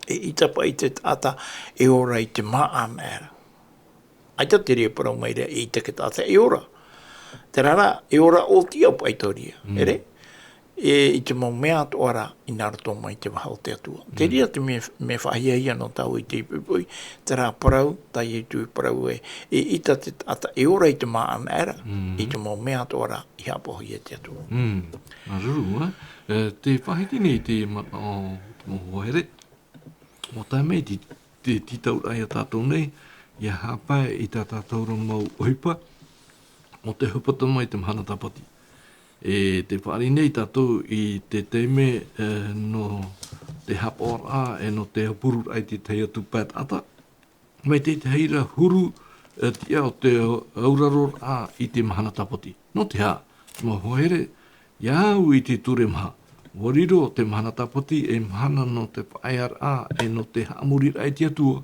eʻita paʻi te taʻata e ora i te māʻa anaʻe ra. ʻAita te reira e parau mai ra, eʻita te taʻata e ora. Terā rā, e ora ʻōtiʻa paʻi tō reira. ʻEre? E, i te mau mea atoʻa ra, i nā roto mai te vaha o te Atua. Te reira te mea, mea faʻahiahia nō tāua i teie poʻipoʻi, terā parau, tā Ietu e parau ē, eʻita te taʻata e ora i te māʻa anaʻe ra, i te mau mea atoʻa ra, i haʻapaʻohia e te Atua. Māuruuru, ē. E, tē faʻahiti nei te manaʻo o te mau hoa here. ʻUa tae mai te, te tītauraʻa ia tātou nei, ʻia haʻapae i tā tātou ra mau ʻohipa, ʻo te hepetoma i te mahana tāpati. E tē fāriʻi nei tātou i te taime, e, nō te haʻapaʻoraʻa, e nō te aupururaʻa i te tahi atu pae taʻata. Mai te tahi ra huru, e, tiʻa o te auraroraʻa i te mahana tāpati. Nō te aha, te mau hoa here, ʻia au i te ture maha. ʻUa riro te mahana tāpati ei mahana nō te faʻaearaʻa, e nō te haʻamoriraʻa i te Atua.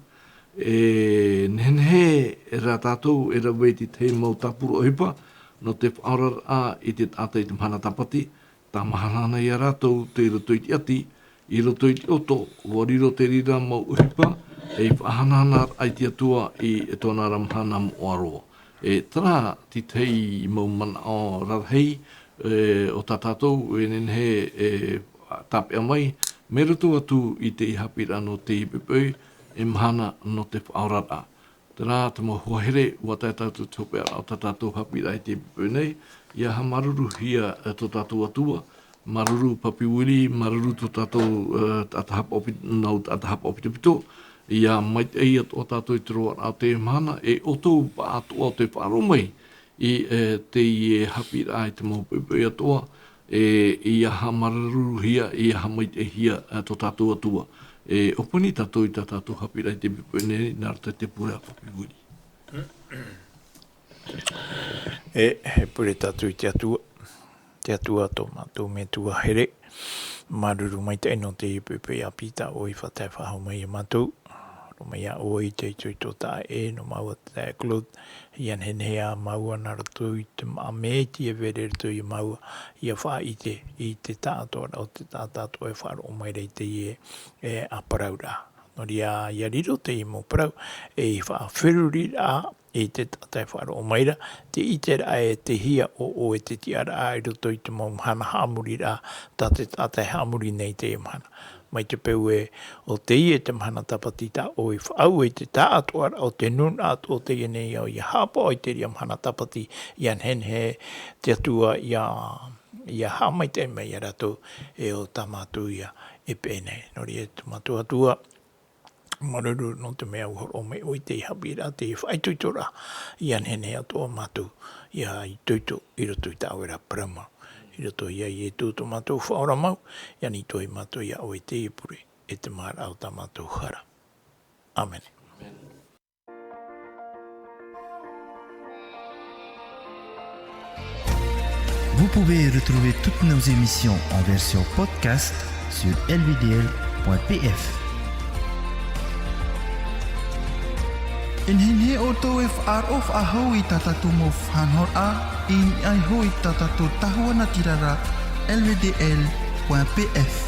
E nehenehe rā tātou e rave i te tahi mau tāpura ʻohipa, nō te faʻaoraraʻa i te taʻata i te mahana tāpati, tāmahanahana ia rātou tei roto i te ʻati, i roto i te ʻoto, ʻua riro te reira mau ʻohipa, ei faʻahanahana i te Atua i tōna ra mahana moʻa roa. E terā te tahi mau manaʻo rarahi, e, o tā tātou e nehenehe e tāpeʻa mai, mai roto atu i te haʻapiʻiraʻa nō teie poʻipoʻi, ei mahana nō te faʻaoraraʻa. Terā te mau hoa here, ʻua tae tātou te hopeʻaraʻa o tā tātou haʻapiʻiraʻa i teie poʻipoʻi nei, ʻia haʻamāuruuruhia, e, tō tātou Atua, māuruuru Papi Willie, māuruuru tō tātou, e, taʻata haʻapaʻo pi-, nau taʻata haʻapaʻo pitopito, ʻia maitaʻi atoʻa tātou i te roaraʻa o teie mahana, e ʻoutou pāʻatoʻa ʻo tē faʻaroʻo mai, i, e, teie haʻapiʻiraʻa i te mau poʻipoʻi atoʻa, e, ʻia haʻamāuruuruhia, ʻia haʻamaitaʻihia, e, tō tātou Atua. E ʻōpani tātou i tā tātou haʻapiʻiraʻa i teie poʻipoʻi nei, nā roto i te pure a Papi Willie. E, e pure tātou i te Atua. Te Atua tō mātou Metua here. Māuruuru maitaʻi nō teie poʻipoʻi ʻāpī tā ʻoe i faʻatae faʻahou mai ia mātou. Roʻo mai ia ʻoe i te itoito taʻa ʻē, nō māua taeaʻe Claude. ʻIa nehenehe ā māua nā roto i te māʻa mēti e vere roto ia māua, ʻia faʻaʻite i te taʻatoʻaraʻa o te taʻata atoʻa e faʻaroʻo mai ra i teie, e, ā parauraʻa. Nō reira, ʻia riro teie mau parau, ei faʻaferuriraʻa i te taʻata e faʻaroʻo mai ra, te ʻiteraʻa e te hia ʻo ʻoe te tiʻaraʻa i roto i te mau mahana haʻamoriraʻa, tā te taʻata e haʻamori nei i teie mahana. Mai te peu ē, ʻo teie te mahana tāpati tā ʻoe i faʻaue i te taʻatoʻaraʻa o te nūnaʻa atoʻa o teie nei ao ʻia haʻapaʻo i te reira mahana tāpati, ʻia nehenehe te Atua ʻia, ʻia haʻamaitaʻi mai ia rātou, e ʻo tā mātou ia e peʻe nei. Nō reira, tō mātou Atua, māuruuru nō te mea ʻua hōroʻa mai ʻoe i teie haʻapiʻiraʻa, teie faʻaitoitoraʻa, ʻia nehenehe atoʻa mātou ʻia itoito i roto i tā ʻoe ra parau mau. I roto ia Ietu tō mātou Faʻaora mau, ʻia nītohi mātou ia ʻoe i teie pure, e te māraʻa o tā mātou hara. ʻĀmene. Vous pouvez retrouver toutes nos émissions en version podcast sur L V D L point P F. E nehenehe ʻoutou e faʻaroʻo faʻahou i tā tātou mau faʻanahoraʻa, i niʻa iho i tā tātou tahua natirara, L V D L point P F.